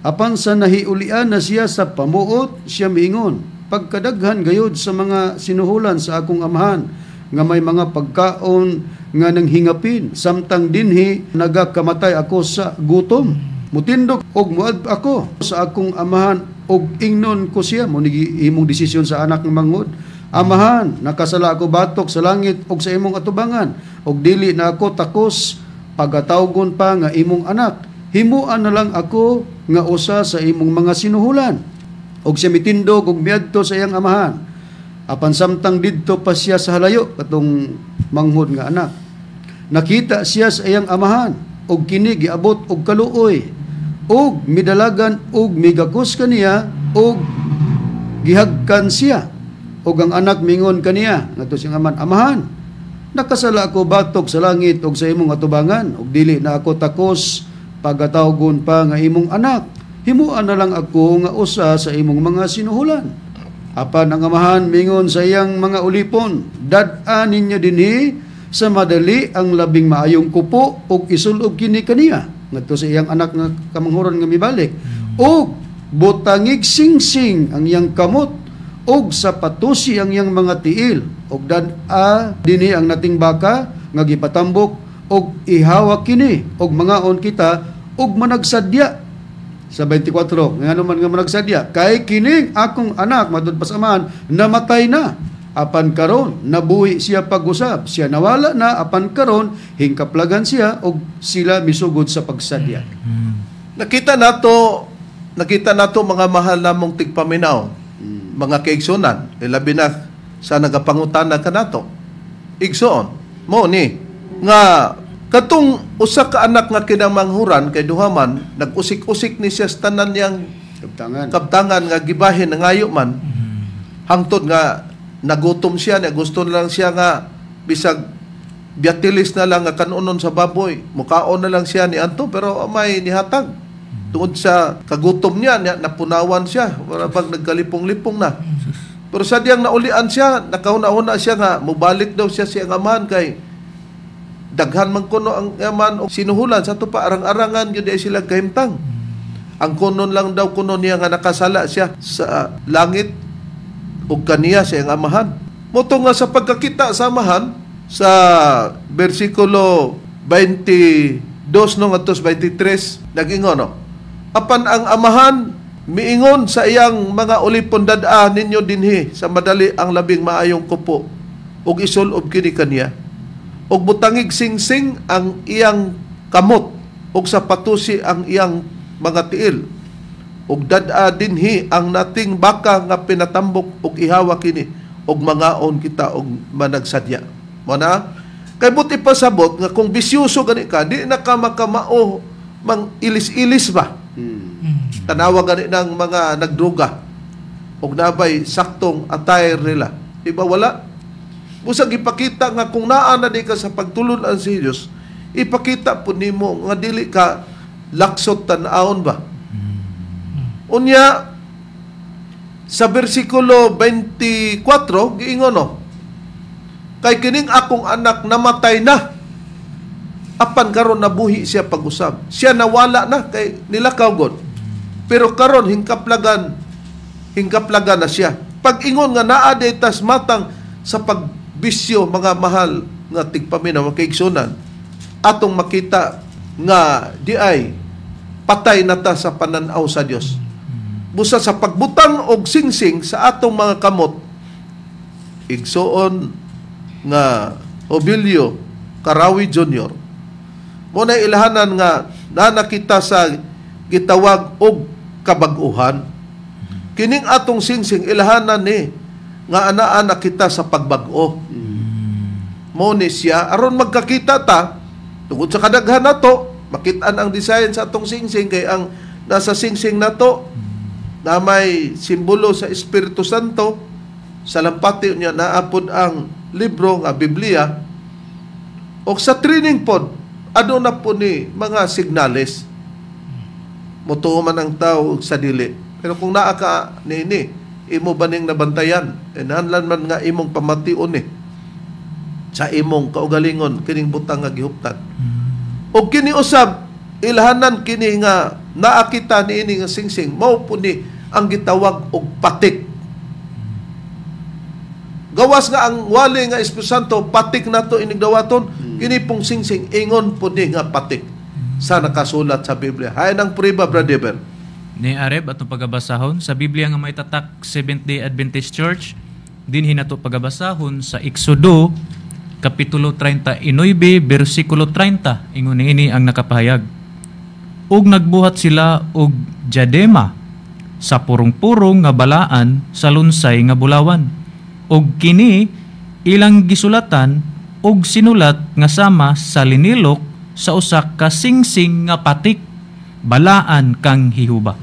Apan sa nahiulian na siya sa pamuot, siya miingon, pagkadaghan gayud sa mga sinuhulan sa akong amahan nga may mga pagkaon nga nanghingapin, samtang dinhi nagakamatay ako sa gutom. Mutindog og muad ako sa akong amahan og ingnon ko siya. Mo ni imong desisyon sa anak ng manghod. Amahan, nakasala ako batok sa langit og sa imong atubangan, og dili na ako takos pagatawgon pa nga imong anak. Himuan na lang ako nga usa sa imong mga sinuhulan. Og siya mitindog og miadto sa iyang amahan. Apan samtang didto pa siya sa halayo, katong manghod nga anak, nakita siya sa iyang amahan, og kini giabot og kaluoy, og midalagan og migakos kaniya, og gihagkan siya. Og ang anak mingon kaniya ngadto siyang amahan, amahan, nakasala ako batok sa langit og sa imong atubangan, og dili na ako takos pagatawgon pa nga imong anak. Himuan na lang ako nga usa sa imong mga sinuhulan. Apan ang amahan mingon sa iyang mga ulipon, dad-a ninyo dinhi sa madali ang labing maayong kupo ug isulob kini kaniya ngadto sa iyang anak nga kamanghuran nga mibalik. Ug butangig singsing ang iyang kamot ug sapatusi ang iyang mga tiil, ug dad-a dinhi ang nating baka nga gipatambok ug ihawa kini ug mangaon kita ug managsadya. Sa 24, ngano man nga managsadya, kay kining akong anak matud pa sa amahan namatay na, apan karon nabuhi siya pag-usab, siya nawala na, apan karon hingkaplagan siya, ug sila misugod sa pagsadya. Nakita nato mga mahal namong tigpaminaw, mga kaigsunan, labi na sa nagapangutana kanato. Igsoon, mo ni nga katong usa ka anak nga kinamanghuran kay duha man, nag-usik-usik ni siya sa tanan niyang kabtangan, kabtangan nga gibahin nangayo man, hangtod nga nagutom siya niya, gusto na lang siya nga bisag biyatilis na lang nga kanunon sa baboy, mukaon na lang siya ni anto, pero may nihatag tungod sa kagutom niya, niya napunawan siya, wala bang nagkalipong-lipong na. Pero sa diyang naulian siya, nakahuna-huna siya nga mubalik daw siya sa iyang amahan kay daghan man kuno ang amahan og sinuhulan sa ato pa, arang-arangan gyud ay sila kahimtang. Ang kunon lang daw kuno niya nga nakasala siya sa langit ug kaniya sa iyang amahan. Moto nga sa pagkakita sa amahan sa bersikulo 22 no ngadto sa 23, nag-ingon no. Apan ang amahan miingon sa iyang mga ulipon, dad-a ninyo dinhi sa madali ang labing maayong kupo ug isulob kini kaniya, ug butangig singsing ang iyang kamot ug sapatusi ang iyang mga tiil, ug dad-a dinhi ang nating baka nga pinatambok ug ihawa kini ug mangaon kita ug managsadya. Mo na kay buti pasabot nga kung bisyoso gani ka, di na ka makamao mang ilis-ilis ba. Tanawa gani ng mga nagdruga ug nabay saktong attire nila, di ba? Wala. Busag ipakita nga kung naa na di ka sa pagtulon-an si Dios, ipakita po nimo nga dili ka laksot tan-awon ba. Unya sa bersikulo 24 giingon no, kay kining akong anak namatay na, apan karon nabuhi siya pag-usab. Siya nawala na kay nilakaw god, pero karon hingkaplagan, hingkaplagan na siya. Pag-ingon nga naa day tas matang sa pagbisyo, mga mahal nga tigpaminaw, mga kaigsunan, atong makita nga di ay patay na ta sa pananaw sa Dios. Busa sa pagbutang og singsing sa atong mga kamot, igsoon nga Obilio Karawi Jr., mo na ilahanan nga nanakita sa gitawag og kabag-uhan. Kining atong singsing ilahanan ni nga anaa na kita sa pagbag-o. Mo ni siya aron magkakita ta tungod sa kadaghan nato, makitaan ang design sa atong singsing kay ang nasa singsing nato Na may simbolo sa Espiritu Santo, sa lampati niya naapod ang libro nga Biblia. O sa training pod, aduna po ni mga signales. Mutuo man ang tao sa dili. Pero kung naa ka niini, imo ba ning nabantayan? Kinahanglan man nga imong pamation ni sa imong kaugalingon kining butang nga gihuptan. Og kini usab ilhanan kini nga naa kita niini nga singsing, mao po ni ang gitawag og patik. Gawas nga ang wali nga Espiritu Santo patik nato inig dawaton, kini pong singsing ingon po ni nga patik sa nakasulat sa Biblia. Hain ang prueba, Brother. Ni Areb atong pagabasahon sa Biblia nga may tatak Seventh-day Adventist Church, dinhi nato pagabasahon sa Exodo kapitulo 39 bersikulo 30, ingon niini ang nakapahayag. Ug nagbuhat sila og diadema sa purong-purong nga balaan sa lunsay nga bulawan. Ug kini ilang gisulatan og sinulat nga sama sa linilok sa usa ka singsing nga patik, balaan kang Jehova.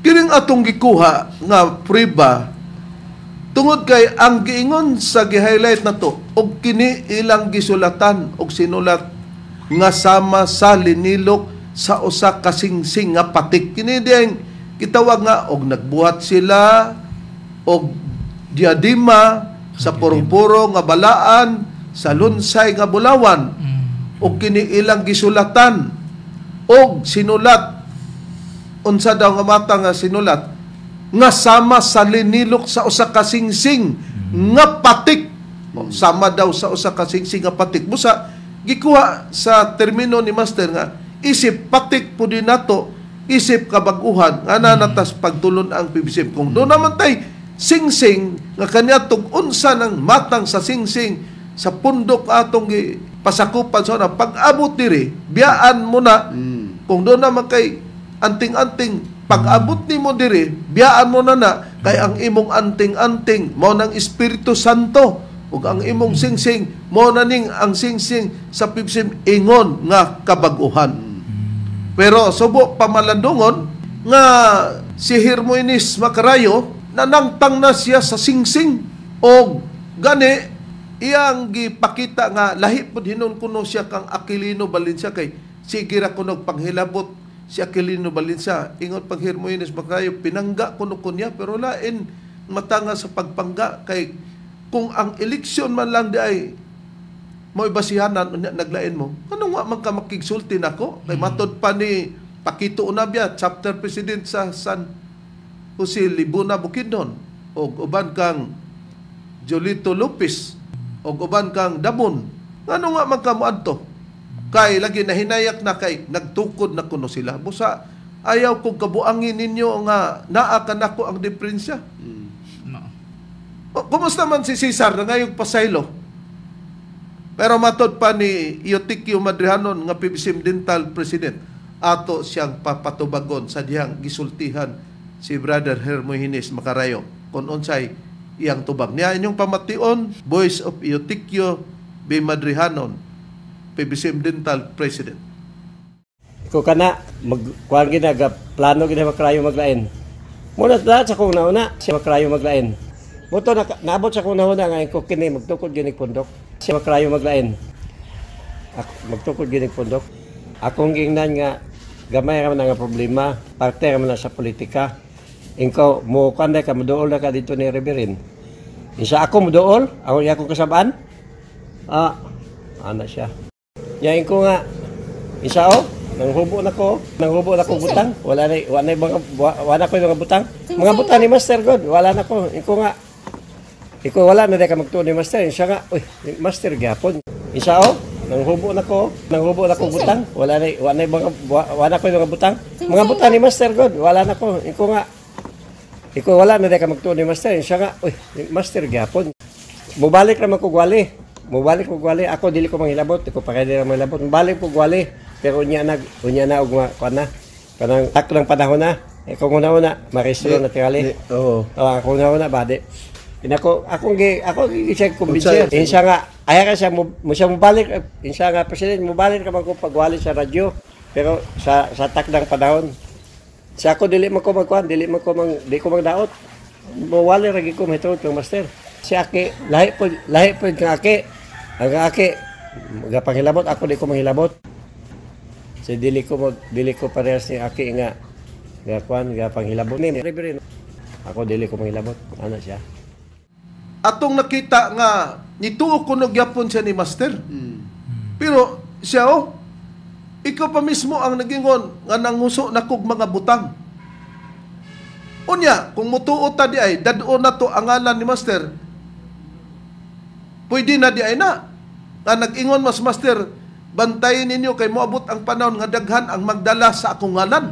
Kining atong gikuha nga prueba tungod kay ang giingon sa gi-highlight nato, og kini ilang gisulatan og sinulat nga sama sa linilok sa usa ka singsing nga patik. Kini diyang gitawag nga og nagbuhat sila og diadema sa purong-puro nga balaan sa lunsay nga bulawan, og kini ilang gisulatan og sinulat, unsa daw nga mata nga sinulat nga sama sa linilok sa usa ka singsing nga patik. O, sama daw sa usa ka singsing nga patik. Busa gikuha sa termino ni Master nga isip patik pud nato, isip kabag-uhan nga nanatas pagtulon ang PBCM. Kung doon naman tay singsing nga kaniadtong unsa ng matang sa singsing sa pundok atong pasakupan sa una, pag-abot diri biyaan mo na. Kung doon naman kay anting-anting, pag-abot nimo diri biyaan mo na na kay ang imong anting-anting mao nang Espiritu Santo, ug ang imong singsing mao na ning ang singsing sa PBCM ingon nga kabag-uhan. Pero subo pamalandungon nga si Hermoines Macarayo nanangtang na siya sa singsing, og gani iyang gipakita nga lahi pud hinon kuno siya kang Aquilino Valencia, kay sige ra kuno panghilabot si Aquilino Valencia. Ingon pang Hermoines Macarayo, pinangga kuno kunya, pero lain matanga sa pagpangga kay kung ang eleksyon man lang di ay mo'y basihanan, unya naglain mo, kanong wa man ka makigsulti nako? Kay matod pa ni Paquito Unabia, chapter president sa San Jose Libuna Bukidnon, og uban kang Jolito Lopez, og uban kang Dabon, ngano nga man ka moadto? Kay lagi nahinayak na kay nagtukod na kuno sila. Busa ayaw kong kabuangin ninyo nga naa ka nako ang diferensya. No. O, kumusta man si Cesar na ngayong pasaylo? Pero matod pa ni Eutiquio Madrihanon nga PBCM Dental President, ato siyang papatubagon sa dihang gisultihan si Brother Hermogenes Macarayo kung unsay iyang tubag. Niya inyong pamation, Voice of Eutiquio B. Madrihanon, PBCM Dental President. Ko kana magkuan gina ga plano gina Macarayo maglain. Muna lahat sa kong nauna siya Macarayo maglain. Muto na naabot sa kong nauna nga ko kini magtukod gini pundok. Siya Macarayo maglain. Ako magtukod gini pundok. Akong gingnan nga gamay ra man nga problema, parte ra man na sa politika. Ingko mo kuan ka moduol na ka dito ni Reverend. Isa ako moduol, ako iya akong kasabaan. Ah, ana siya. Ya ingko nga isa o nanghubo na ko, nanghubo na ko butang. Wala na mga wala ko mga butang. Mga butang ni Master God, wala na ko. Ingko nga iko wala na ka magtuon ni Master. Siya nga, uy, Master gyapon. Isa o nanghubo na ko, nanghubo na ko butang. Wala na mga wala ko mga butang. Mga butang ni Master God, wala na ko. Iko nga iko wala na ka magtuon ni Master. Siya nga, uy, Master gyapon. Mubalik ra man ko gwali. Mubalik ko gwali. Ako dili ko manghilabot, ko pa kay dili manghilabot. Mubalik ko gwali. Pero unya na og kuan na. Kanang tak ng panahon na. Eh kung una-una, marestro na tingali. Oo. Oh, ako una-una ba di. Inako akong gi ako gi siya kumbinser. Insa nga ay ka siya mo siya mobalik, insa nga president mobalik ka man ko pagwali sa radyo. Pero sa takdang panahon. Sa ako dili man ko magkuan, dili man ko mang di ko magdaot. Mawali ra gyud ko mahitungod kang Master. Si Aki, lahi po kang Aki. Ang Aki gapanghilabot, ako di ko manghilabot. So dili ko parehas ni Aki nga nga kuan gapanghilabot ni Reverend. Ako dili ko manghilabot. Ano siya? Atong nakita nga nituo kuno gyapon siya ni Master. Pero siya oh, ikaw pa mismo ang nagingon nga nanghuso na kog mga butang. Unya, kung mutuo ta di ay, dad-o na to ang ngalan ni Master, pwede na di ay na. Nga nag-ingon mas Master, bantayin ninyo kay moabot ang panahon nga daghan ang magdala sa akong ngalan.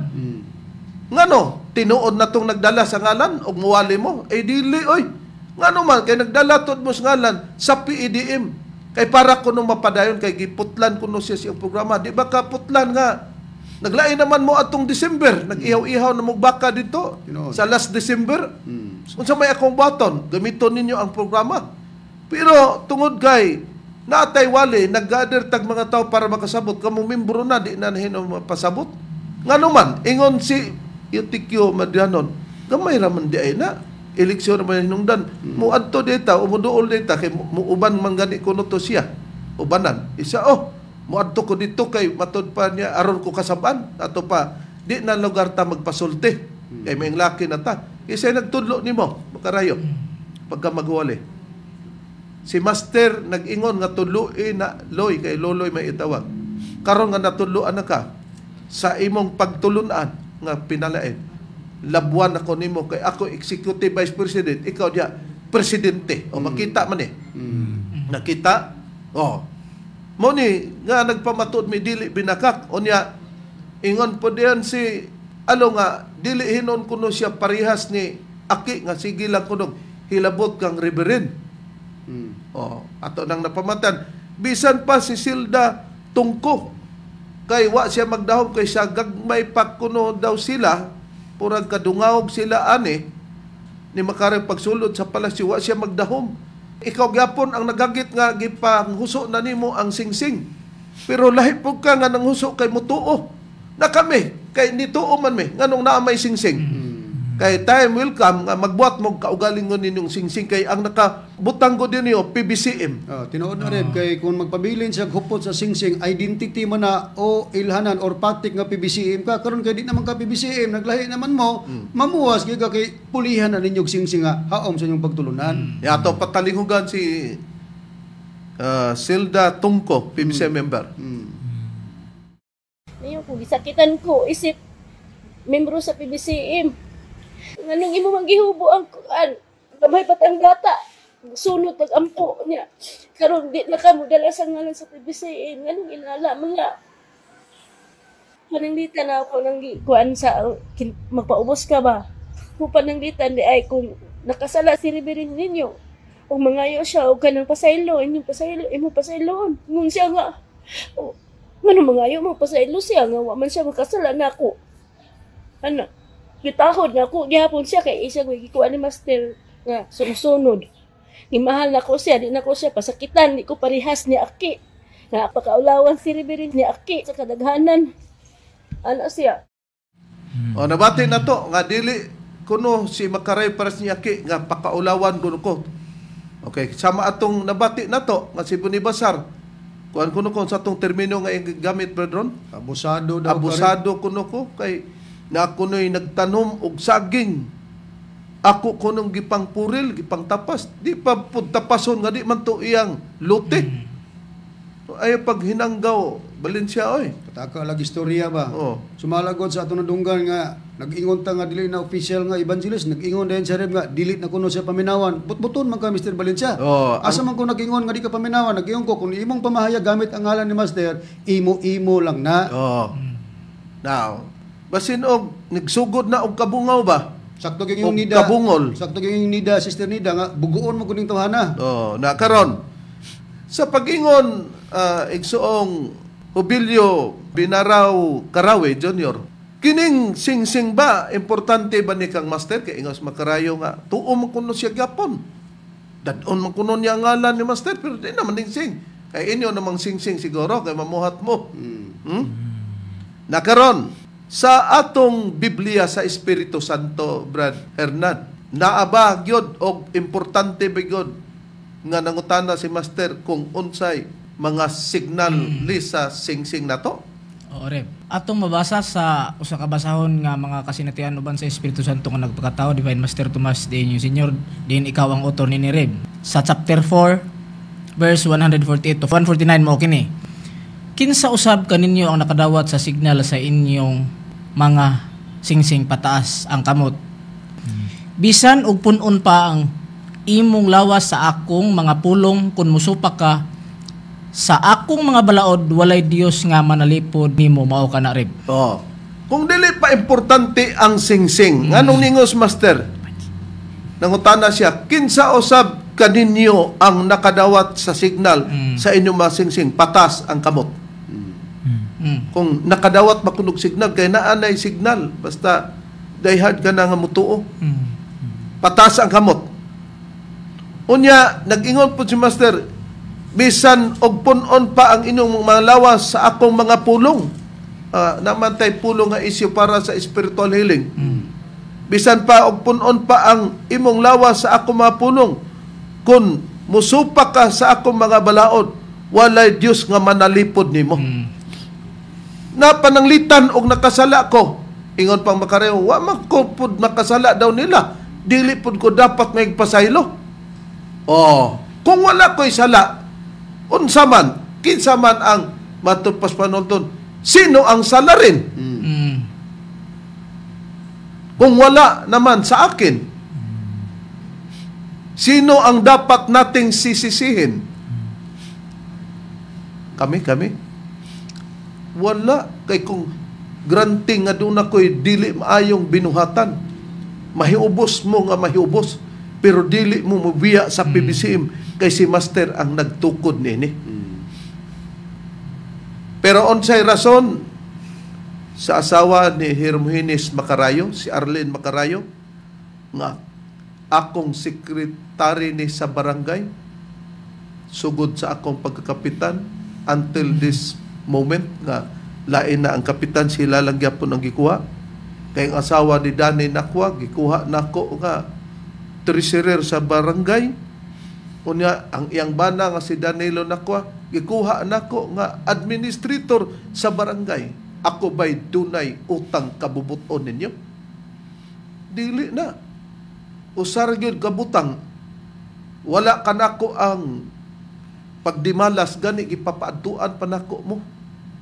Ngano, tinuod na tong nagdala sa ngalan og muwali mo? Eh dili oy. Ngano man kay nagdala tod mo sa ngalan sa PEDM. Kay para kuno mapadayon kay giputlan kuno siya siyang programa. Di ba ka putlan nga naglain naman mo atong December, nag-ihaw-ihaw na mo baka dito Tinuod. sa last December. Unsa may akong button, gamiton ninyo ang programa. Pero tungod kay naatay wali, nag-gather tag mga tao para makasabot, kamong membro na, di na hinom mapasabot. Ngano man, ingon si Eutikio Madianon, gamay raman di ay na. Eleksyon naman hinungdan. Muadto dita, umuduol dita, kay muuban man gani kuno to siya. Ubanan. Isa, oh, muadto ko dito kay matod pa niya, aron ko kasaban. Ato pa, di na lugar ta magpasulti. Kay may laki na ta. Isa nagtudlo nimo, makarayo. Pagka magwali. Si Master nag-ingon nga tudloi na loy kay loloy may itawag. Karon nga natudloan na ka sa imong pagtulunan nga pinalain. Labuan ako nimo kay ako executive vice president, ikaw diya presidente. O makita man eh. Nakita? Oh. Mo ni nga nagpamatuod mi dili binakak unya ingon po diyan si alo nga dili hinon kuno siya parehas ni Aki nga sige lang kuno hilabot kang reverend. Oh, ato nang napamatan. Bisan pa si Silda Tungko kay wa siya magdahom kay siya gagmay pa kuno daw sila, purag kadungawog sila ani ni Makarayo pagsulod sa palasyo, wa siya magdahom. Ikaw gyapon ang nagagit nga gipanghuso na nimo ang singsing. Pero lahi pud ka nga nanghuso kay mutuo. Na kami kay nituo man mi nganong naa may singsing. Kay time will come nga magbuhat mo kaugalingon ninyong singsing kay ang nakabutang ko din niyo PBCM. Ah, tinuod na rin kay kung magpabilin sa hupot sa singsing identity man na o ilhanan or patik nga PBCM ka karon kay di naman ka PBCM naglahi naman mo, mamuwas gyud ka kay pulihan na ninyong singsing nga haom sa inyong pagtulunan. Yato patalinghugan si Silda Tungko, PBCM member. Ngayon ko, gisakitan ko, isip, membro sa PBCM. Nganong imo man gihubo ang kuan, gamay pa ang bata. Sunod tag ampo niya. Karon di na ka mo dala sa ngalan sa PBCM, nganong inala mga pananglitan na ako nang kuan sa magpaubos ka ba? Kung pananglitan di ay kung nakasala si Reverend ninyo, o mangayo siya o kanang pasaylo, inyong pasaylo, imo pasayloon. Ngun siya nga, o, ngano mangayo mo pasaylo siya nga wa man siya makasala nako. Ano? Gitahod na ako gihapon siya kay isa ko gikuha ni Master nga sumusunod. Gimahal na ko siya, di na ko siya pasakitan, di ko parihas ni Aki. Nga pakaulawan si Reverend ni Aki sa kadaghanan. Ano siya? O nabati na to nga dili kuno si Makaray pares ni Aki nga pakaulawan kuno ko. Okay, sama atong nabati na to nga si Bunibasar. Kuan kuno ko sa atong termino nga gamit, Brethren. Abusado daw ka rin. Abusado kuno ko kay na kuno'y nagtanom og saging. Ako kunong gipangpuril, gipangtapas. Di pa pud tapason nga di man to iyang lote. Ay pag hinanggaw, Valencia oy. Pataka lagi istorya ba? Oh. Sumalagod sa atong nadunggan nga nag-ingon ta nga dili na official nga evangelist, nag-ingon din sa Reb nga dili na kuno siya paminawan. Butbuton man ka, Mr. Valencia. Oh, Asa man ko nag-ingon nga di ka paminawan? Nag-ingon ko kung imong pamahayag gamit ang ngalan ni Master, imo-imo lang na. Oh. Now, basin og nagsugod na og kabungaw ba? Sakto gyud yung Og Nida. kabungol. Sakto gyud yung Nida, Sister Nida nga buguon mo kuning tawhana. Oh, na karon sa pag-ingon igsuong Jubilio Binaraw Karawe Jr. Kining singsing ba importante ba ni kang Master kay ingos makarayo nga tuo man kuno siya gyapon. Dadon man kuno niya ang ngalan ni Master pero di naman ning sing. Kay inyo namang singsing siguro kay mamuhat mo. Nakaron Sa atong Biblia sa Espiritu Santo, Brad Hernan, naa ba gyud og importante ba gyud nga nangutana si Master kung unsay mga signal sa singsing nato? Oo, Rev. Atong mabasa sa usa ka basahon nga mga kasinatian uban sa Espiritu Santo nga nagpakatao, Divine Master Tomas de Inyo Senior, din ikaw ang author ni Rev. Sa chapter 4 verse 148 to 149 mao kini. Kinsa usab kaninyo ang nakadawat sa signal sa inyong mga singsing pataas ang kamot? Bisan og pun-on pa ang imong lawas sa akong mga pulong, kun musupak ka sa akong mga balaod, walay Dios nga manalipod nimo. Mao kana, Reb. Oh. Kung dili pa importante ang singsing, nganong ningos, Master? Nangutana siya, kinsa usab kaninyo ang nakadawat sa signal sa inyong mga singsing, patas ang kamot? Kung nakadawat ba kunog signal, kay naa nay signal, basta diehard ka na nga mutuo. Patas ang kamot. Unya, nag-ingon po si Master, bisan og pun-on pa ang inyong mga lawas sa akong mga pulong. Naman tay pulong nga isyu para sa spiritual healing. Bisan pa og pun-on pa ang imong lawas sa akong mga pulong, kung musupak ka sa akong mga balaod, walay Dios nga manalipod nimo. Napananglitan og nakasala ko. Ingon pang Makarayo, wa man ko pud makasala daw nila. Dili pud ko dapat may pasaylo. Oh, kung wala ko'y sala, unsa man, kinsa man ang matupas panulton, sino ang salarin? Kung wala naman sa akin, sino ang dapat nating sisisihin? Kami, kami. Wala. Kay kung granting nga doon ako'y dili maayong binuhatan, mahiubos mo nga mahiubos, pero dili mo mubiya sa PBCM kay si Master ang nagtukod nini. Pero unsay rason sa asawa ni Hermogenes Macarayo, si Arlene Macarayo, nga akong sekretary ni sa barangay, sugod sa akong pagkakapitan until this moment nga lain na ang kapitan, sila lang gyapon ang gikuha. Kay ang asawa ni Danny Nakwa, gikuha nako nga treasurer sa barangay. Unya ang iyang bana nga si Danilo Nakwa, gikuha nako nga administrator sa barangay. Ako ba'y dunay utang kabubuton ninyo? Dili na. Usar gyud kabutang. Wala kanako ang pagdimalas gani, gipapaadtuan pa nako mo.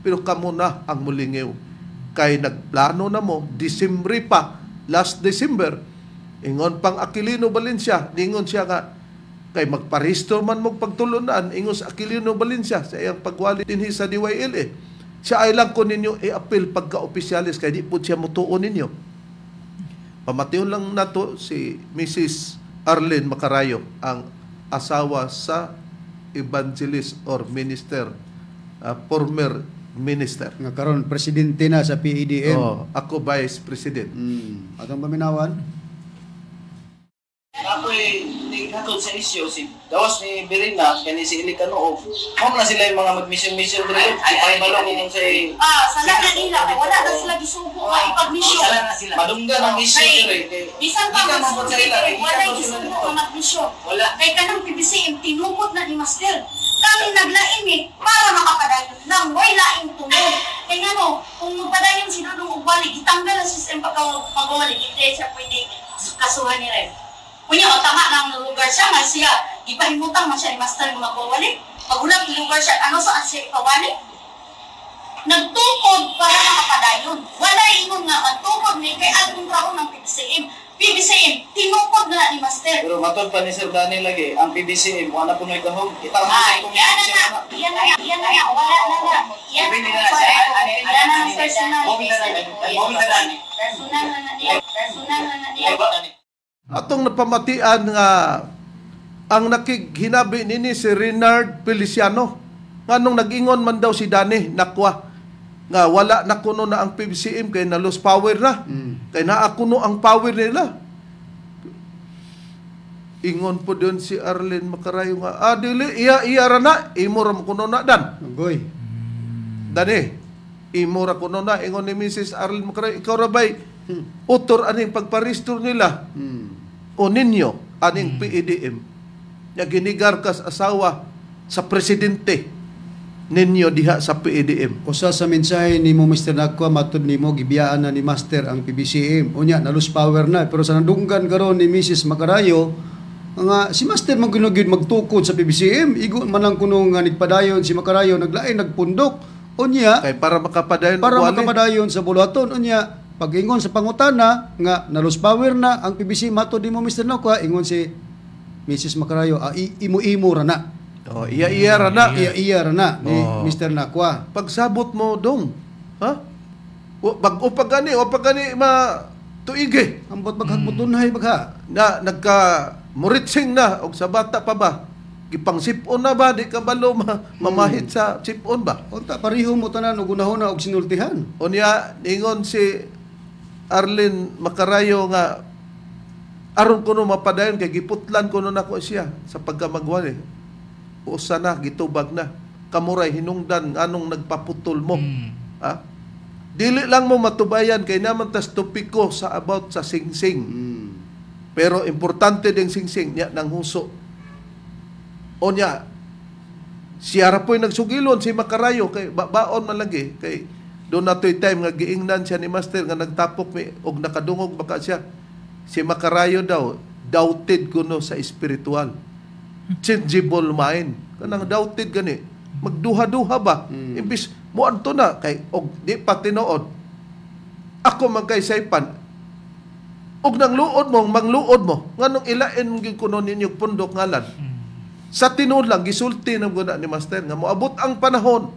Pero kamo na ang mulingew. Kay nagplano na mo Disembre pa, last December. Ingon pang Aquilino Valencia, ningon siya nga kay magparehistro man mo pagtulunan, ingon sa Aquilino Valencia sa iyang pagwali dinhi sa DYLA. Siya ay lang ko ninyo i-appeal pagka-opisyalis kay di po siya mutuo ninyo. Pamation lang nato si Mrs. Arlene Macarayo, ang asawa sa evangelist or minister, former minister. Nga karon presidente na sa PEDM. Oh, ako vice president. Atong paminawan. Ako'y naghatod sa isyu, si gawas ni Birina, kani si Eli Canuog. Mao na sila yung mga mag-mission-mission diri. Si Paibalo ko kung sa Ah, sala na nila kay wala na sila gisugo nga ipag-mission. Madunggan ang issue Kay, diri. Kay bisan pa gikan man magsugo po sa ila, diri, kay gikan wala po sila gisugo dito. nga mag-mission. Wala. Kay kanang PBCM tinukod na ni Master. Kami naglain eh, para makapadayon lang, way laing tungod. Kay ngano, kung magpadayon si Dudong og wali, gitanggal ang system pagka pagwali, hindi siya pwede kasuhan ni Rev. Unya, o tama lang ang lugar siya, nga siya, gipahimutang man siya ni Master nga magwawali. Magulang lugar siya, ano saan siya ipawali? Nagtukod para makapadayon. Wala ingon nga magtukod ni kay al kontrao ng PBCM. PBCM, tinukod na ni Master. Pero matod pa ni Sir Daniel lagi, ang PBCM, wala po may gahom. Kita mo Ay, yan na na, yan na, yan na, wala na na. Yan na, yan na personal. Personal na na niya. Personal na na niya. Atong napamatian nga ang nakighinabi nini si Renard Feliciano. Nganong nag-ingon man daw si Danny Nakwa nga wala na kuno na ang PBCM kay na lose power na. Kay naa kuno ang power nila. Ingon po doon si Arlene Macarayo nga, ah, dili, iya, iya ra na, imo ra mo kuno na dan. Agoy. Dani, Imo ra kuno na ingon ni Mrs. Arlene Macarayo, ikaw ra bay utor aning pagparehistro nila o ninyo aning PEDM. Nya ginigar kas asawa sa presidente ninyo diha sa PEDM. Usa sa mensahe nimo Mr. Nakwa matud nimo gibiyaan na ni Master ang PBCM. Unya na lose power na pero sa nandunggan karon ni Mrs. Macarayo nga si Master man kuno gyud magtukod sa PBCM, igo man lang kuno nga nagpadayon si Macarayo naglain nagpundok. Unya kay para makapadayon para makapadayon sa buluhaton. Unya pag-ingon sa pangutana nga na lose power na ang PBC matud nimo Mr. Nakwa, ingon si Mrs. Macarayo, imo-imo ra na. Oh, iya-iya ra na. Iya-iya ra na ni Mr. Nakwa. Pagsabot mo dong. Ha? Bag-o pa gani, o pa gani ma tuige. Ambot maghagbutunhay bagha. Na nagka muritsing na og sa bata pa ba? Gipangsip-on na ba di ka balo mamahit sa sip-on ba? Unta pareho mo tanan og unahona og sinultihan. Unya ningon si Arlene Macarayo nga aron kuno mapadayon kay giputlan kuno nako siya sa pagkamagwali. Usa na gitubag na. Kamuray hinungdan nganong nagpaputol mo. Ha? Dili lang mo matubayan kay naman tas topiko sa about sa singsing. Pero importante ding singsing niya nang huso. O niya siya ra po'y nagsugilon si Macarayo kay babaon man lagi kay doon na to'y time nga giingnan siya ni Master nga nagtapok mi og nakadungog baka siya si Macarayo daw doubted kuno sa espiritual. Changeable mind. Kanang doubted gani. Magduha-duha ba? Imbis moadto na kay og di pa tinuod. Ako man kay saypan. Og nang luod mo, mangluod mo, nganong ilain gyud kuno ninyo pundok ngalan. Sa tinuod lang gisulti ng guna ni Master nga moabot ang panahon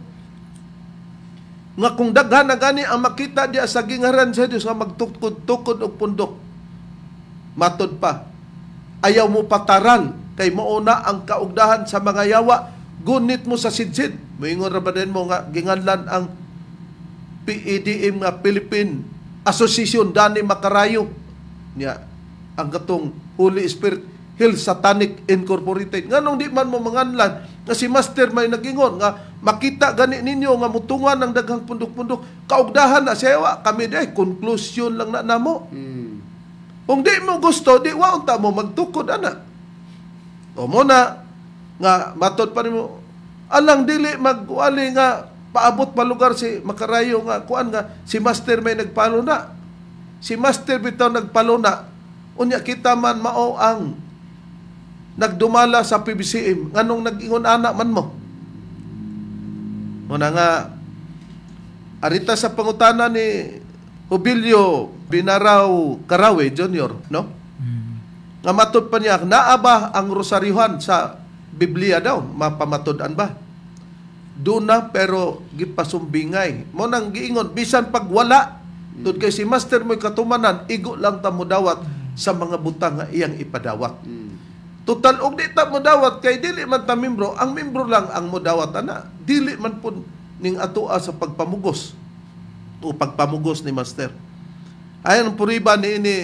nga kung daghan na gani ang makita diya sa gingaran sa Dios nga magtukod-tukod og pundok. Matod pa, ayaw mo pataral kay mauna ang kaugdahan sa mga yawa, gunit mo sa sidsid. Moingon ra ba din mo nga ginganlan ang PEDM nga Philippine Association Dani Macarayo niya ang katong Holy Spirit Hill Satanic Incorporated. Nganong di man mo manganlan nga si Master may nagingon nga makita gani ninyo nga mutungan ng daghang pundok-pundok kaugdahan na siya wa kami day conclusion lang na namo. Kung di mo gusto, di wa unta mo magtukod ana. O mo na nga matod pa nimo alang dili magwali nga paabot pa lugar si Macarayo nga kuan nga si Master may nagpalo na. Si Master bitaw nagpalo na. Unya kita man mao ang nagdumala sa PBCM nganong nag-ingon ana man mo. Muna nga arita sa pangutana ni Jubilio Binaraw Karawe Jr., no? Nga matud pa niya, naa ba ang rosaryuhan sa Biblia daw? Mapamatud-an ba? Doon na pero gipasumbingay. Mo nang giingon, bisan pag wala, tud kay si Master mo'y katumanan, igo lang ta modawat sa mga butang nga iyang ipadawat. Total, og di ta modawat kay dili man ta membro, ang membro lang ang modawat ana. Dili man pud ning atoa sa pagpamugos o pagpamugos ni Master. Ayan ang puriba ni ini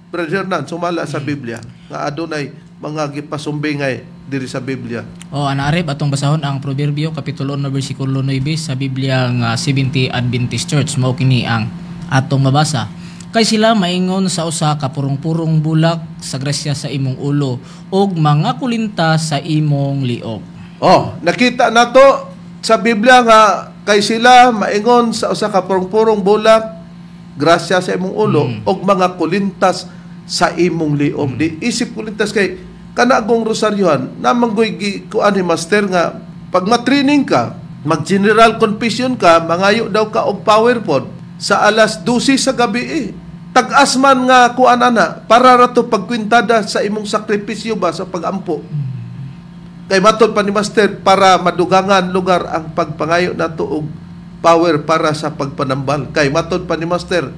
Brother Hernan, sumala sa Biblia nga adunay mga gipasumbingay diri sa Biblia. O ana Areb, atong basahon ang Proverbio kapitulo 1 bersikulo 9 sa Biblia nga 70 Adventist Church. Mao kini ang atong mabasa. Kay sila maingon sa usa ka purong-purong bulak sa grasya sa imong ulo ug mga kulinta sa imong liog. Oh, nakita nato sa Biblia nga kay sila maingon sa usa ka purong-purong bulak grasya sa imong ulo ug mga kulintas sa imong liog. Di isip kulintas kay kanagong rosaryohan namanggoy gi kuan ni Master nga pag matraining ka, mag general confession ka, mangayo daw ka og power pod sa alas 12 sa gabi eh. Tag-as man nga kuan ana para ra to pagkwintada sa imong sakripisyo ba sa pagampo. Kay matod pa ni Master para madugangan lugar ang pagpangayo nato og power para sa pagpanambal. Kay matod pa ni Master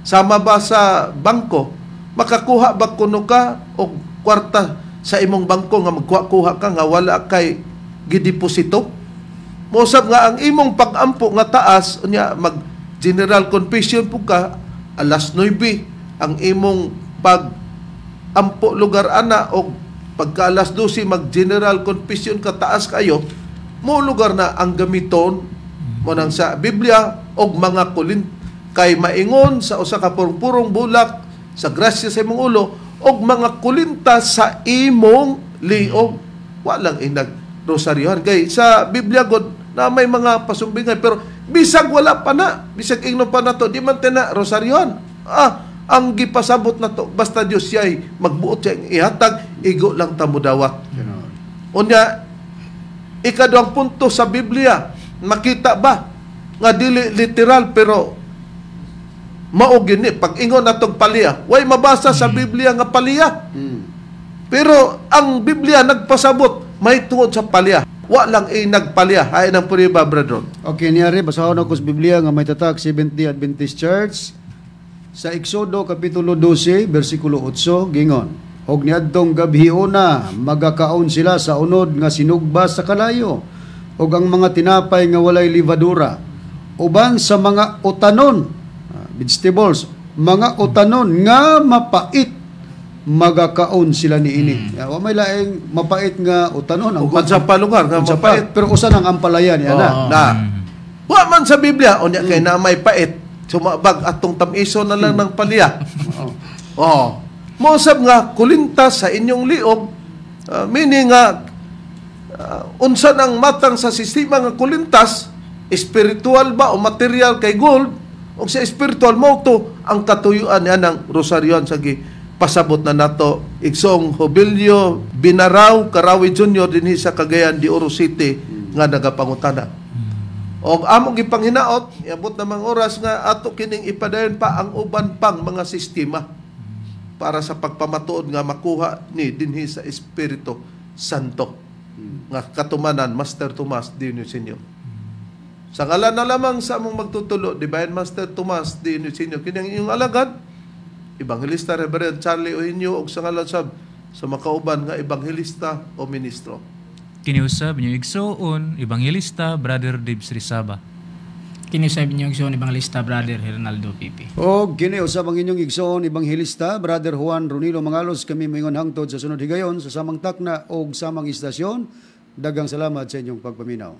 sama ba sa bangko makakuha ba kuno ka og kwarta sa imong bangko nga magkuha-kuha ka nga wala kay gideposito? Mosab nga ang imong pagampo nga taas unya mag general confession pug ka alas 9 ang imong pag-ampo lugar ana og pagka alas 12 mag general confession ka taas kayo mo lugar na ang gamiton Mo nang sa Biblia og mga kulin kay maingon sa usa ka purong-purong bulak sa grasya sa imong ulo og mga kulinta sa imong liog. Walang inag rosaryohan kay sa Biblia god na may mga pasumbingay, pero bisag wala pa na, bisag ingno pa na to, di man tina rosaryohan. Ang gipasabot na to, basta Dios siya'y magbuot siya ihatag, igo lang ta mudawat. Unya, ikaduhang punto sa Biblia, makita ba nga dili literal pero mao gini pag ingon natong palya, way mabasa sa Biblia nga palya. Pero ang Biblia nagpasabot may tungod sa palya. Wa lang ay nagpalya. Hay nang puriba, brethren. Okay, niyari basahon ako sa Biblia nga may tatak Seventh-day Adventist Church sa Exodo kapitulo 12 bersikulo 8 gingon. Og niadtong gabhiona magakaon sila sa unod nga sinugba sa kalayo og ang mga tinapay nga walay levadura uban sa mga utanon, vegetables, mga utanon nga mapait magakaon sila niini. Wa may laing mapait nga utanon ang unsa pa lugar nga mapait, pero usa nang ampalaya niya na. Na. Wa man sa Biblia unya kay na may pait, sumabag atong tamiso na lang ng palya. Oh. Mosab nga kulinta sa inyong liog, meaning nga unsa nang matang sa sistema nga kulintas, spiritual ba o material kay gold, o sa spiritual mo to ang katuyuan niya ng rosaryohan sa pasabot na nato. Igsoong Hobilio Binaraw Karawi Jr. dinhi sa Cagayan de Oro City nga nagapangutana. Og among gipanghinaot, iabot namang oras nga ato kining ipadayon pa ang uban pang mga sistema para sa pagpamatuod nga makuha ni dinhi sa Espiritu Santo nga katumanan Master Tomas Dionisio. Sa ngalan na lamang sa among magtutulo, Divine Master Tomas Dionisio, kini ang inyong alagad, Evangelista Reverend Charlie Eugenio, og sa ngalan sab sa makauban nga ebanghelista o ministro. Kiniusab niyo igsoon, Evangelista Brother Dibs Rizaba. Kiniusab niyo igsoon, Evangelista Brother Hernaldo Pipi. Og kiniusab ang inyong igsoon, Evangelista Brother Juan Ronilo Mangalos. Kami moingon hangtod sa sunod higayon sa samang takna og samang istasyon. Daghang salamat sa inyong pagpaminaw.